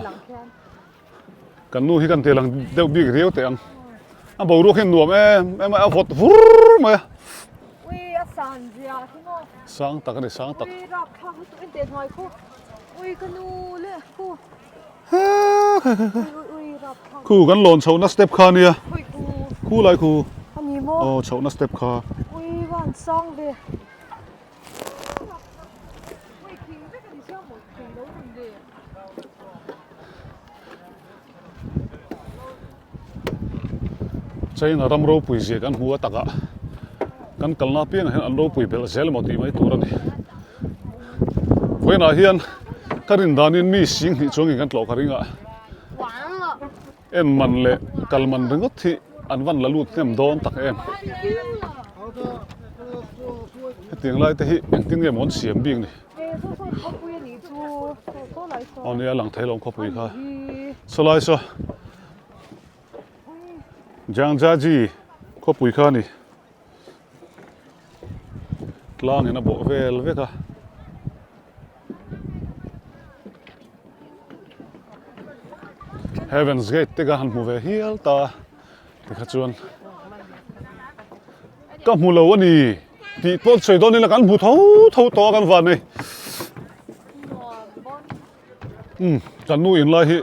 Kan nu hi kan ti lang deuh bik riau teh ang. A boruak hi nuam em em a, a vawt vur mai a. Ui a san zia hi maw. Sang tak a ni sang tak. Ui rap thlak lutuk en teh hnuai khu. Ui ka nu le khu. Ui ui ui rap thlak. Khu kan lawn chhohna step kha nia. Khawi khu. Khu lai khu. A ni maw. Aw chhohna step kha. Ui van sang ve. China ram ropui zia kan hmu a takah kan kalna apiangah hian an ropui belh zel emaw tih mai tur a ni. Vawiinah hian ka rin danin mi sing hnih chuangin kan tlawh ka ring a, en man leh kal man ringawt hi an van la lut hnem dawn tak em. Hetiang lai te hi engtin nge maw an siam bik ni. Aw nia lang thei lo khawpui kha. Sawlai saw Jangjaji khawpui kha a ni. Tlangin a bawh vel vek a. Heaven's Gate te ka han hmu ve hial ta tikha chuan ka hmu lo a ni tih pawh sawi dawn ila kan hmu tho tho tawh a kan van nei um kan nu in lai hi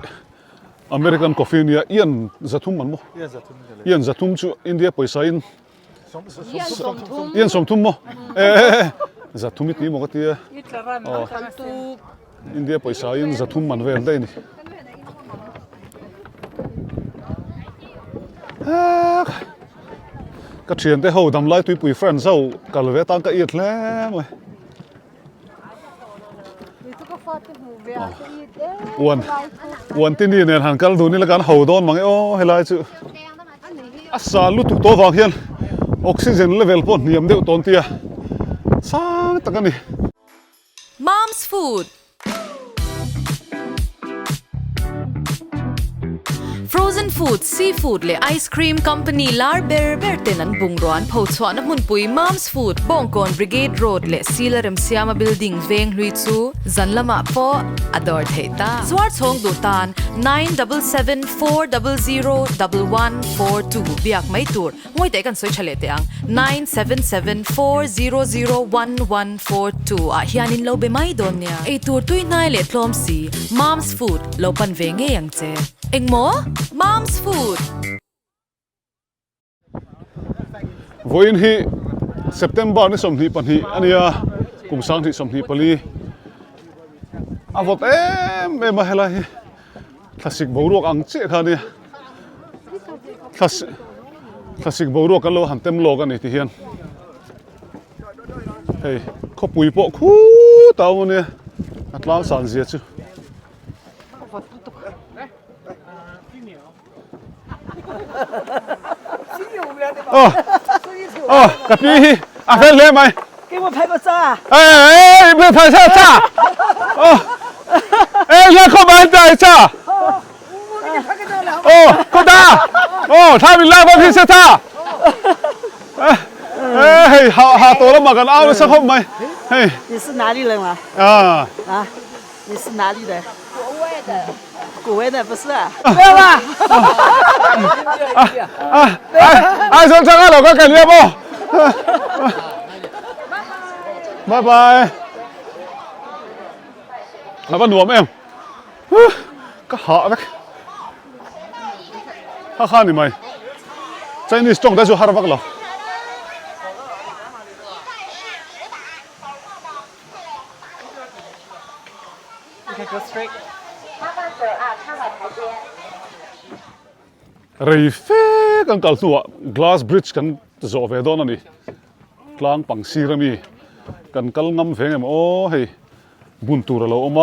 American coffee nia ian zathum an maw ian zathum chu India pawisa in Ian sawmthum maw? Eh, zathum i ti maw ka tia. Aw. India pawisa in zathum man vel daih a ni. Ka thiante ho damlai tuipui friends ho kal ve tan ka it hle mai. Uan uan ti ni nen han kal dun ila kan ho dawn mang e aw helai chu a sa lutuk tawh vang hian oxygen level pawh hniam deuh tawn tia sang tak a ni. Mom's Food. Frozen food, sea food leh ice cream company lar ber ber ten an bungrua an pho chhuahna hmunpui Mom's Food, Bawngkawn Brigade Road leh Sila Remsiama Building veng hlui chu zan lamah pawh a dawr theih ta. Zuar chhawng duh tan 977400 1142 biak mai tur Ngawi teh kan sawi tha leh teh ang. 9774001142 ah hian in lo be mai dawn nia. Eitur tui hnai leh tlawm si, Mom's Food lo pan ve ngei ang che. Engmaw? Mom's Food! Vawiin hi September ni 22 a nia, kum 2024. A vawt em em a helai hi. Thlasik boruak ang chiah kha a nia. Thlasik boruak kan lo han tem lawk a ni ti hian. Hei khawpui pawh khut a awm a nia a tlang san zia chu. Aw aw ka pi hi a fel hle mai. Ê ê phai sa cha. Aw ê la kho mai dai cha. Aw ko da. Aw tha min la ba phi sa cha. Ê hei ha ha to lama kan au nasa khawp mai. Hei. 你是哪里人啊？ 啊。 啊， 你是哪里的？ 国外的。 国外的不是啊？ 不要吧？ 啊啊！ ai sang chang a lo ka kan nia maw? Bye bye. A va nuam em. Ka hah vek. Ha kha ni mai. Chinese tawng te chu har vak lo. Rei fe kan kal hnuah glass bridge kan zawh ve dawn a ni. Tlang pang sir ami kan kal ngam ve ngem aw hei bun tur a lo awm a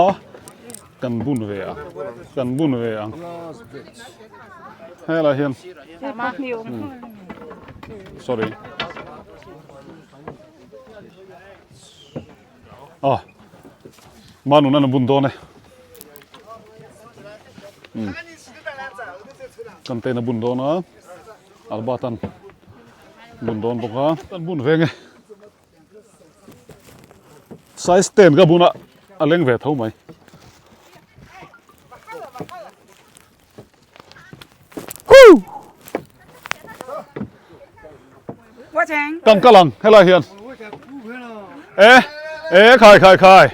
kan bun ve ang kan bun ve ang helai hian sorry. Aw Manun an bun dawn e. Um Contain a bun dawn a Albert an bun dawn bawk a an bun veng e. Size 10 ka bun a a leng ve tho mai. Kan kal ang helai hian e e khai khai khai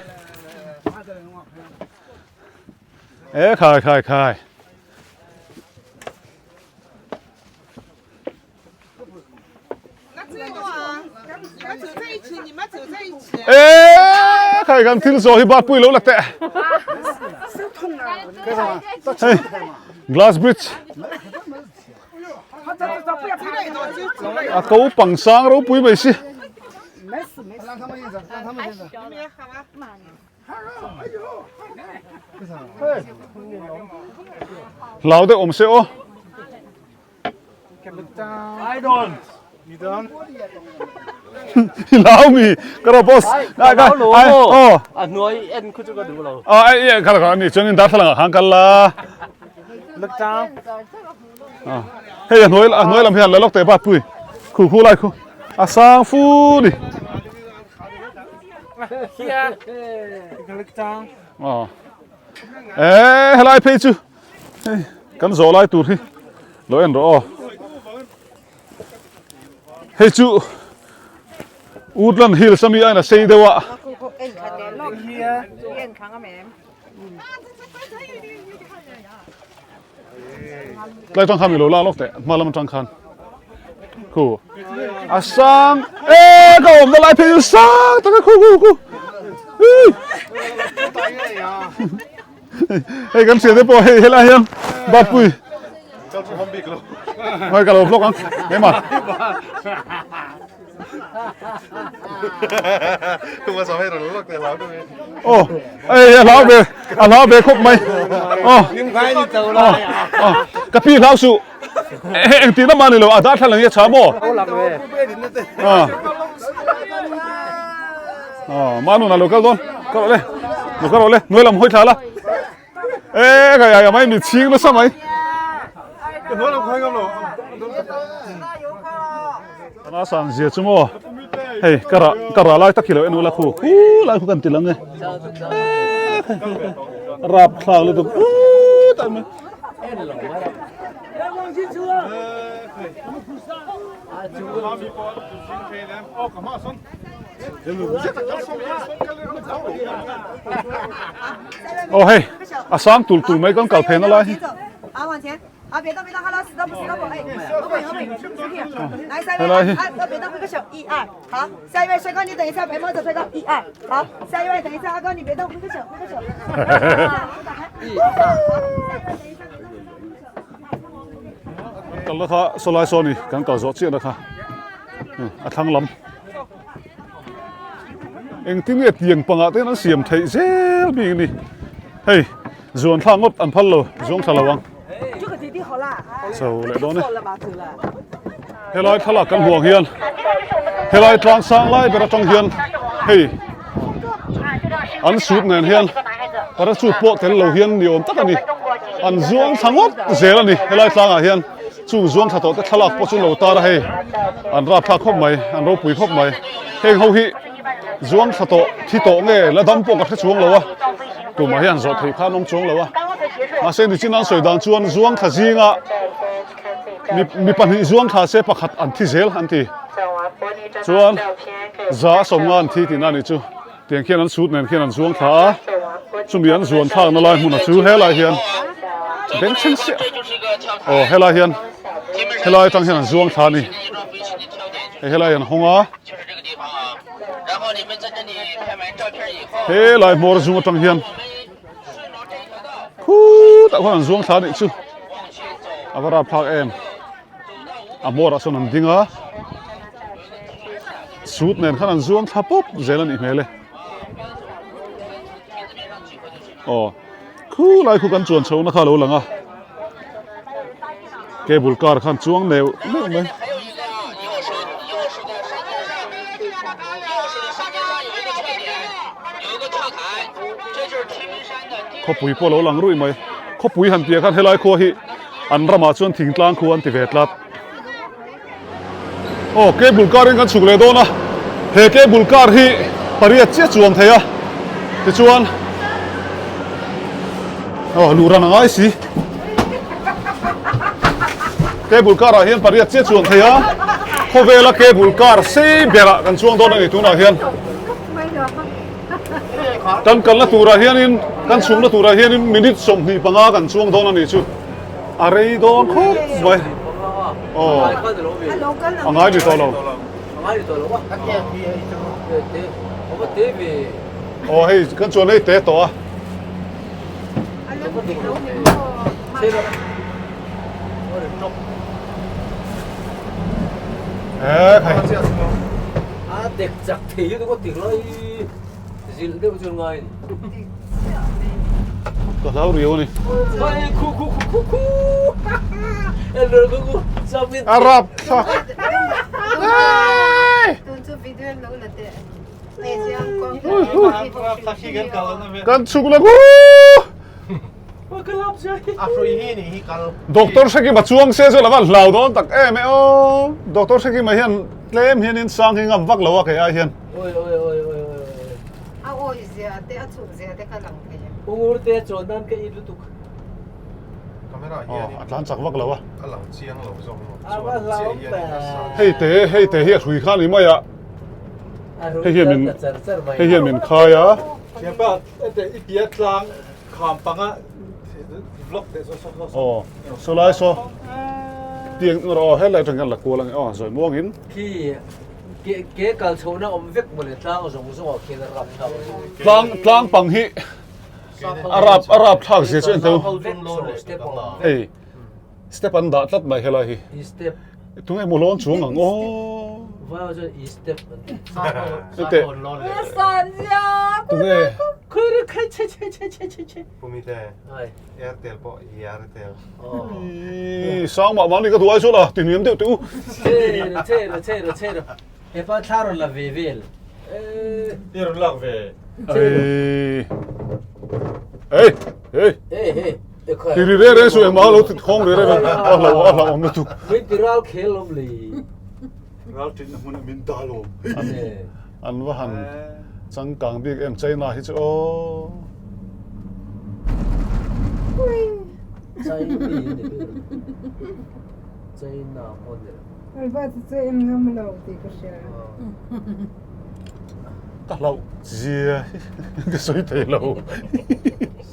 e khai khai khai Ê, khai kan thil zawh hi bat pui lo la teh. Hei, glass bridge. A ko pang sang ropui mai si. Hlau deuh awm se aw. Lau mi ka ro boss ai ka ai oh a hnuai en khu chu ka duh lo oh ai ai kha kha ni chuan in darthlalang ah khan kal la look down ah hei a hnuai a hnuai lam hian la lawk teh bat pui khu khu lai khu a sang fu ni here you can look down oh eh helai phei chu Hei kan zawh lai tur hi lo en rawh aw. Hei chu Woodland Hills ami ain a sei deuh a. Tlai tang khan mi lo la lawk teh hma lam atang khan. Khu a sang e ka awm na lai phei chu sang taka khu khu khu. Hei kan hriat te pawh hei helai hian Bapui Hei ka lo vlog ang keimah Aw hei a hlau ve a hlau ve khawp mai Aw Aw ka pi hlau suh engtin lamah ni lo a darthlalang hi a chha maw Aw Aw Manuna lo kal dawn ka rawh le lo ka rawh le hnuai lam hawi thla la e ka ya mai mi chhing nasa mai. Kana sang zia chu maw hei ka rah ka rah lai tak hi lo en ula khu khu lai khu kan ti lang e rap thlak lutuk ut a mai. Aw hei a sang tul tul mai kan kal phei na lai hi. Helai hi. Kan kal na kha sawlai saw ni kan kal zawh chiah na kha a thlang lam engtin nge tiang pangah te hian an siam theih zel bik a ni hei zuan thlak ngawt an phal lo zuang thla lo ang chho leh dawn e helai thlalak kan hmuh ang hian helai tlang sang lai ber atang hian hei an sut nen hian parachute pawh tel lo hian ni awm tak a ni an zuang thla ngawt zel a ni helai tlangah hian chung zuang thla tawh te thlalak pawh chu lo tar a hei an rap thlak khawp mai an ropui khawp mai heng ho hi zuang thla tawh thi tawh nge la dam pawh ka hre chuang lo a tumah hian zawh theih kha an awm chuang lo a mahse nichin an sawi dan chuan zuang thla zinga mi mi pahnih zuang thla se pakhat an thi zel an ti chuan za sawmnga an thi tihna a nih chu tiang khian an sut nen khian an zuang thla a chumi an zuan thlakna lai hmunah chu helai hian bengchheng chiah aw helai hian helai atang hian an zuang thla a ni hei helai an hawng a helai hmawr zung atang hian khutah khuan an zuang thla a nih chu a va rapthlak em a hmawrah sawn an ding a sut nen khan an zuang thla pawp zel a nih hmel e aw khulai khu kan chuan chhohna kha a lo lang a cable car khan chuang neuh neuh mai. Khawpui pawh a lo lang ruih mai. Khawpui han tih ah khan helai khua hi an ramah chuan thingtlang khua an ti ve tlat. Aw cable car in kan chhuk leh dawn a, he cable car hi pariat chiah chuang thei a, tichuan aw luh ran a ngai si. Cable car ah hian pariat chiah chuang thei a, khawvela cable car sei berah kan chuang dawn a ni tunah hian. Kan kalna turah hianin kan chhukna turah hianin minute 25 kan chuang dawn a nih chu. A rei dawn khawp mai. Aw. A ngai ni tawh lo. Aw hei kan chuan hei te tawh a. He khai. A tek chak thei chu ka ti hlai zilh deuh chu ngai ni. Ka hlau riau a ni. Khu khu khu khu khu. A rap thlak. Kan chhuk la khu. Doctor Hrekima chuang se chu lava hlau dawn tak em e aw. Doctor Hrekima hian tlem hianin sang hi ngam vak lo a kei ai hian. Oi oi oi oi oi. A awi zia te a chhuk zia te kha lang thei a. Ungur te chuan nan ka it lutuk. Camera hian a tlan chak vak lo a. A lang chiang lo zawk maw. Chuan chiah hian a sang. Hei te hei te hi a hrui kha ni mai a. Hei hian min hei hian min khai a. Thianpa ete i pia tlang kham panga vlog te so so so. Aw saw lai saw tiang rawh aw helai atang hian la kual ang e aw zawi muangin. Khi ke ke kal chhohna awm vek mawle tlang zawng zawng ah khian a rap thlak a ni. Tlang tlang pang hi a rap a rap thlak zia chu en teu. Hei step an dah tlat mai helai hi. I step. Tunge maw lawn chuang ang aw. Vai chuan i step an ti. Tute. Tunge. Khui khai che che che che che che. Pumite. Airtel pawh i Airtel. Ii sang mah mah ni ka duh ai chu la ti hniam deuh teh u. Che che che che hepa thla rawn la ve vel. I rawn lak ve. Ei. Ei. Ei. Ei. Ti ri reng reng suh engmah a lo ti khawng ri reng a a hlau a hlauhawm lutuk. Min ti ral khel lawm le. Ral ṭin na hmun ah min dah lawm. An va han changkang bik em China hi chu aw. China mi ni ber. China pawh ni lo. Alba chu chu em ngam lo tih ka hria. Ka hlauh zia hi ka sawi thei lo.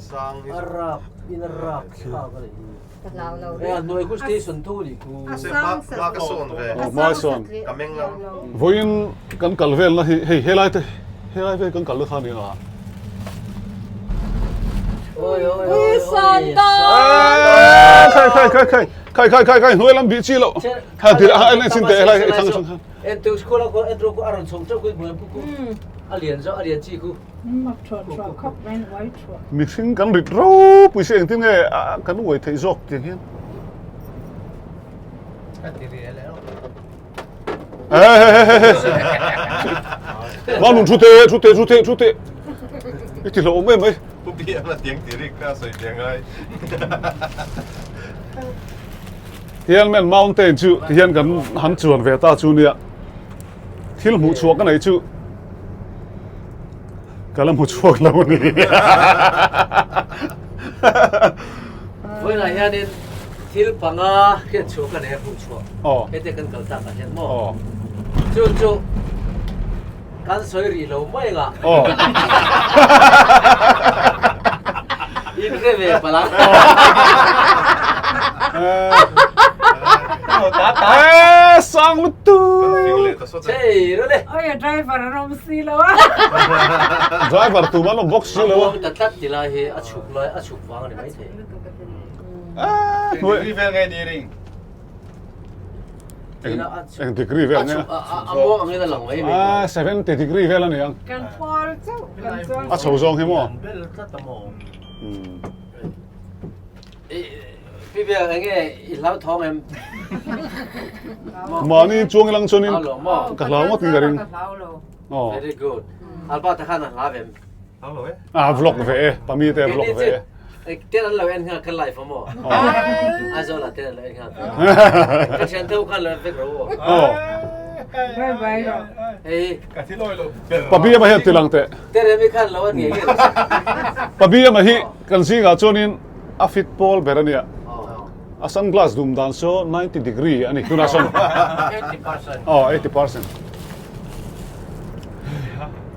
Sang hi A rap in a rap thlak a nih hi. Ka hlau lo E a hnuai khu station tho nih khu. A sang sa hma ka sawn ve. Aw hma sawn. Ka meng ngam. Vawiin kan kal velna hi hei helai te helai vel kan kal na kha ni ang a. Oi oi oi san ta. Khai khai khai khai khai khai khai khai hnuai lam bih chi loh. Kha ti a en chin te helai thang thang khan. En tu school a ko en ro ko aron chho chau ku bu ku ku. A lian zo a lian chi ku. Mak thua thua khawp mai uai thua. Mihring kan rit ropui si engtin nge kan uai theih zawk tiang hian. Ka ti ri leh lo. Mau nun thu te thu te thu te thu te. I ti hlauhawm em mai. Pu Biang a tiang ti rik kha sawi piang ngai. Tianmen Mountain chu tihian kan han chuan ve ta chu nia. Thil hmuh chhuah ka nei chu ka la hmu chhuak lo a ni. Vawiinah hianin thil panga hriat chhuah ka nei a hmuh chhuah. Hete kan kal tak ah hian maw? Chu chu kan sawi rih lo mai ang ah. In hre ve palh a. Eh, sang lutu. Chei ro le. Oi a driver an awm si lo a. Driver tu man awm bawk si lo a. A ta tlat ti lai hi a chhuk lai a chhuk vang a ni mai thei. Eh, degree vel nge ni ring. Eng degree vel nge? A muang angin a lang mai mai. Ah, 70 degree vel a ni ang. Kan phuar chauh kan chuang. A chho zawng hi maw? Bel tlat a maw. Pi Biak enge i hlau thawng em? Mahni chuang ilang chuanin ka hlau ngawt in ka ring. Very good. Alba te khan a hlau em? Hlau lo e. A vlog ve e, pami te vlog ve e. Ten an lo en nghal kan live maw? Aizawl ah ten an lo en nghal. Ka thian tho khan lo en vek ro aw. Bye bye ro. Hei. Ka thi lawi lo ber. Pabi ama hian tilang teh. Teremi khan lo an ngei ngei. Pabi ama hi kan zingah chuanin a fit pawl ber a nia. A sunglass dum dan saw 90 degree a ni tunah sawn. 80%. Aw 80%.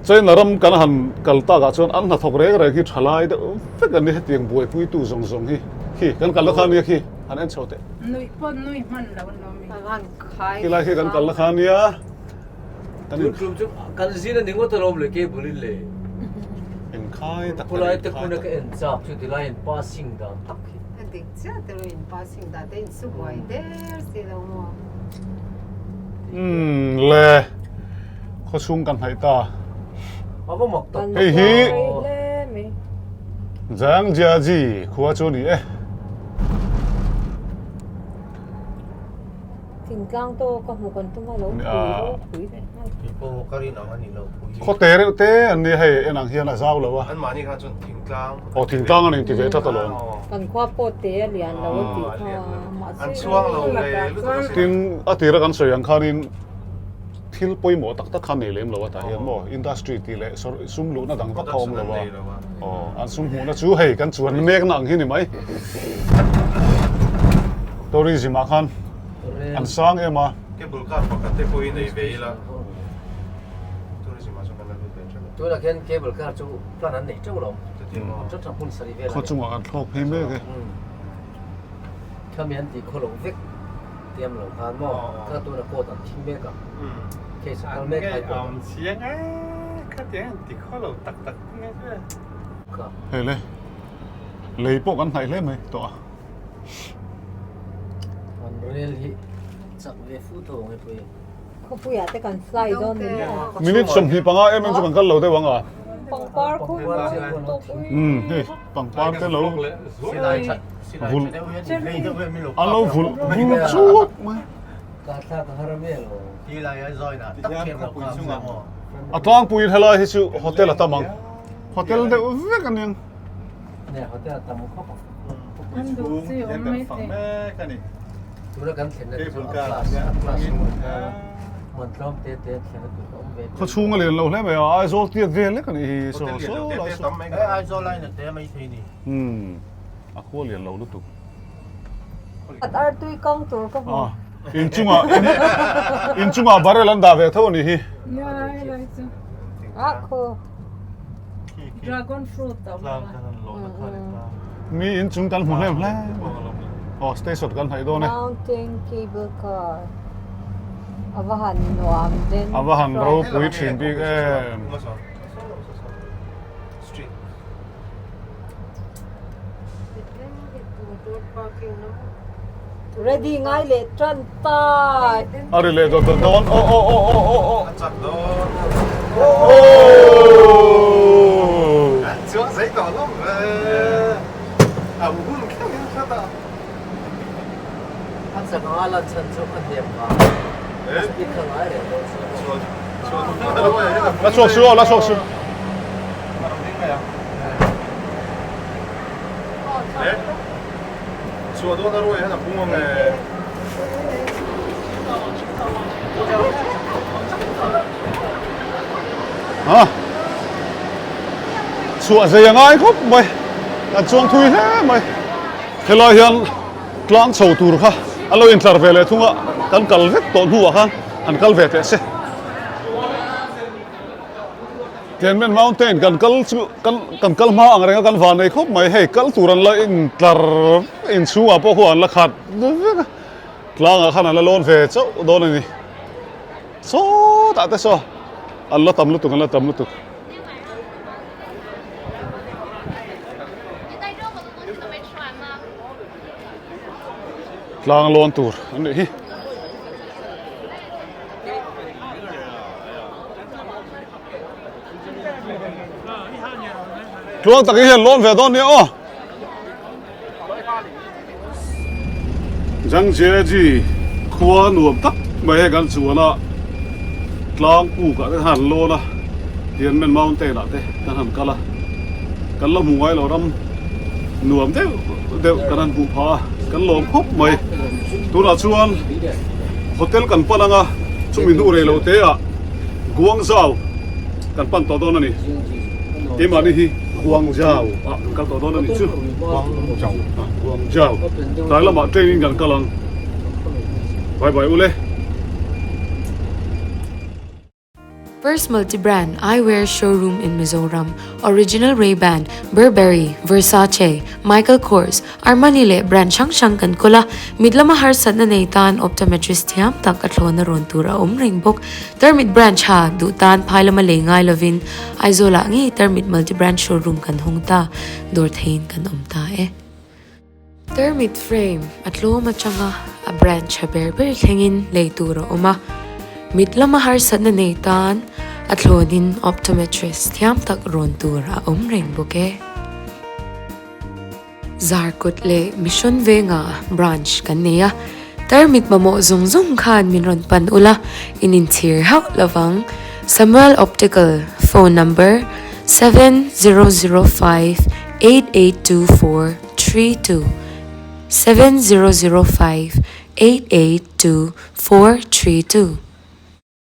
China ram kan han kal takah chuan an hnathawk reng reng hi tha lai deuh vek an ni hetiang buaipuitu zawng zawng hi khi kan kalna kha nia khi han en chho teh. Nuih pawh nui hman lo an awm i. Khilai khi kan kalna kha nia. Kan in tum chu kan zin a ni ngawt alawm le cable in le. Inkhai tak Khulai te khuna ka en chak chu tilai in passing dan tak hi. A dik chiah te lo in passing dan te in su buai der si lo maw. Umm le khawchhung kan hnaih ta. A va mak tak. Hei hi Zhangjiajie khua chu a ni e. Thingtlang tawk ka hmu kan tum a lo phui lo phui leh nghal. Kei pawh ka rin ang a ni lo phui. Khaw te reuh te an nia hei en ang hian a zau lo a. An mahni kha chuan thingtlang. Aw thingtlang a ni inti ve tlat alawm. Kan khua pawh te a lian lo a tih kha mahse. An chhuang lo ve lutuk a sin. Tin a tira kan sawi ang khanin thil pawimawh tak tak kha nei lem lo a tah hian maw industry tih leh sum luhna dang vak kha awm lo a. Aw an sum hmuhna chu hei kan chuan mekna ang hi ni mai. Tourism ah khan an sang em a. Cable car pakhat te pawhin ei ve ila tourism ah chuan kan la lut ve teuh. Tunah khian cable car chu plan an nei teuh lo. Teuh teuh hmun sarih vel a ni. Khaw chungah an thlawk phei mek e. Khami an tih khaw lo vek tiam lo khan maw kha tunah court an thing mek a. Case a kal mek high court ah. An ngei awm chiang e khatiang an ti khaw lo tak tak nge chu e. Hei le lei pawh kan hnaih hle mai tawh a. Kan rel hi chak ve fu tho ang e pui. Khawpuiah te kan fly dawn ni maw? Minute 25 em em chu kan kal lo deuh ang a. Pangpar khu tawp ui. Umm hei pangpar te lo vul an lo vul vul chuap mai. A tlangpuiin helai hi chu hotel a tam ang. Hotel deuh vek a niang. Hotel a tam khawp ang. Bazarpui chhung hian kan fang mek a ni. Cable car ah hian hmangin Khaw chhung a lian lo hle mai a, Aizawl tiat vel lek a nih hi. Hotel lian lo te te tam mai. Aizawl a ina te mai thei ni. Umm a khua lian lo lutuk. Artui kang tur ka hmu. Inchungah inchungah barrel an dah ve tho a nih hi. A khaw. Dragon fruit a awm a. Mi inchung kan hmu hlem hle. Aw station kan hnaih dawn e. Mountain cable car a va han nuam den. A va han ropui thin bik em. Ready ngai leh tan ta. A ri leh dawt dawt dawn aw aw aw aw aw aw. A chak dawn. Aww. An chuang zei tawh hlawm ve. A hun thleng in hrat a. A chak anga lan chhan chu a hnem vang. A speed kha ngai reng dawn si. La chhuak su aw la chhuak su. Chhuah dawn a ruai hian a pung ang e. Ha chhuah zei a ngai khawp mai kan chuang thui hle mai helai hian tlang chho tur kha a lo intlar ve leh thung a kan kal vek tawh hnuah khan han kal ve teh se. Tianmen Mountain kan kal chu kan kan kal hma ang reng a kan van nei khawp mai hei kal tur an la intlar inchhungah pawh khuan an la khat vek a tlangah khan an la lawn ve chauh dawn a ni sawtah te saw an la tam lutuk an la tam lutuk. Tlang lawn tur an nih hi. Tluang takin hian lawn ve dawn nia aw. Zhangjiajie khua nuam tak mai hei kan chuan a tlang puk ah te han lawn a Tianmen Mountain ah te kan han kal a kan la hmu ngai lo ram nuam deuh deuh kan han hmuh phah a kan lawm khawp mai tunah chuan hotel kan pan anga chumi hnu rei lo te ah Guangzhou kan pan tawh dawn a ni keimahni hi Guangzhou ah kan kal tawh dawn a ni chu Guangzhou tlai lamah train in kan kal ang bye bye ule. First multi-brand eyewear showroom in Mizoram, Original Ray-Ban, Burberry, Versace, Michael Kors, Armani leh brand hrang hrang kan kawl a, mit lama harsatna nei tan optometrist thiam tak a thlawna rawn tur a awm reng bawk. Tarmit branch ha duh tan phai lama lei ngai lovin Aizawlah ngei Tarmit multi-brand showroom kan hawng ta, dawr theiin kan awm ta e. Tarmit frame a tlawm atanga a brand tha ber ber thlengin lei tur a awm a, mit lama harsatna nei tan a thlawnin optometrist thiam tak rawn tur a awm reng bawk e. Zarkawt leh Mission Venga branch kan nei a, tarmit mamawh zawng zawng khan min rawn pan ula, in inchhir hauh lovang. Samuel Optical, phone number, 7005 8824 32 7005 8824 32.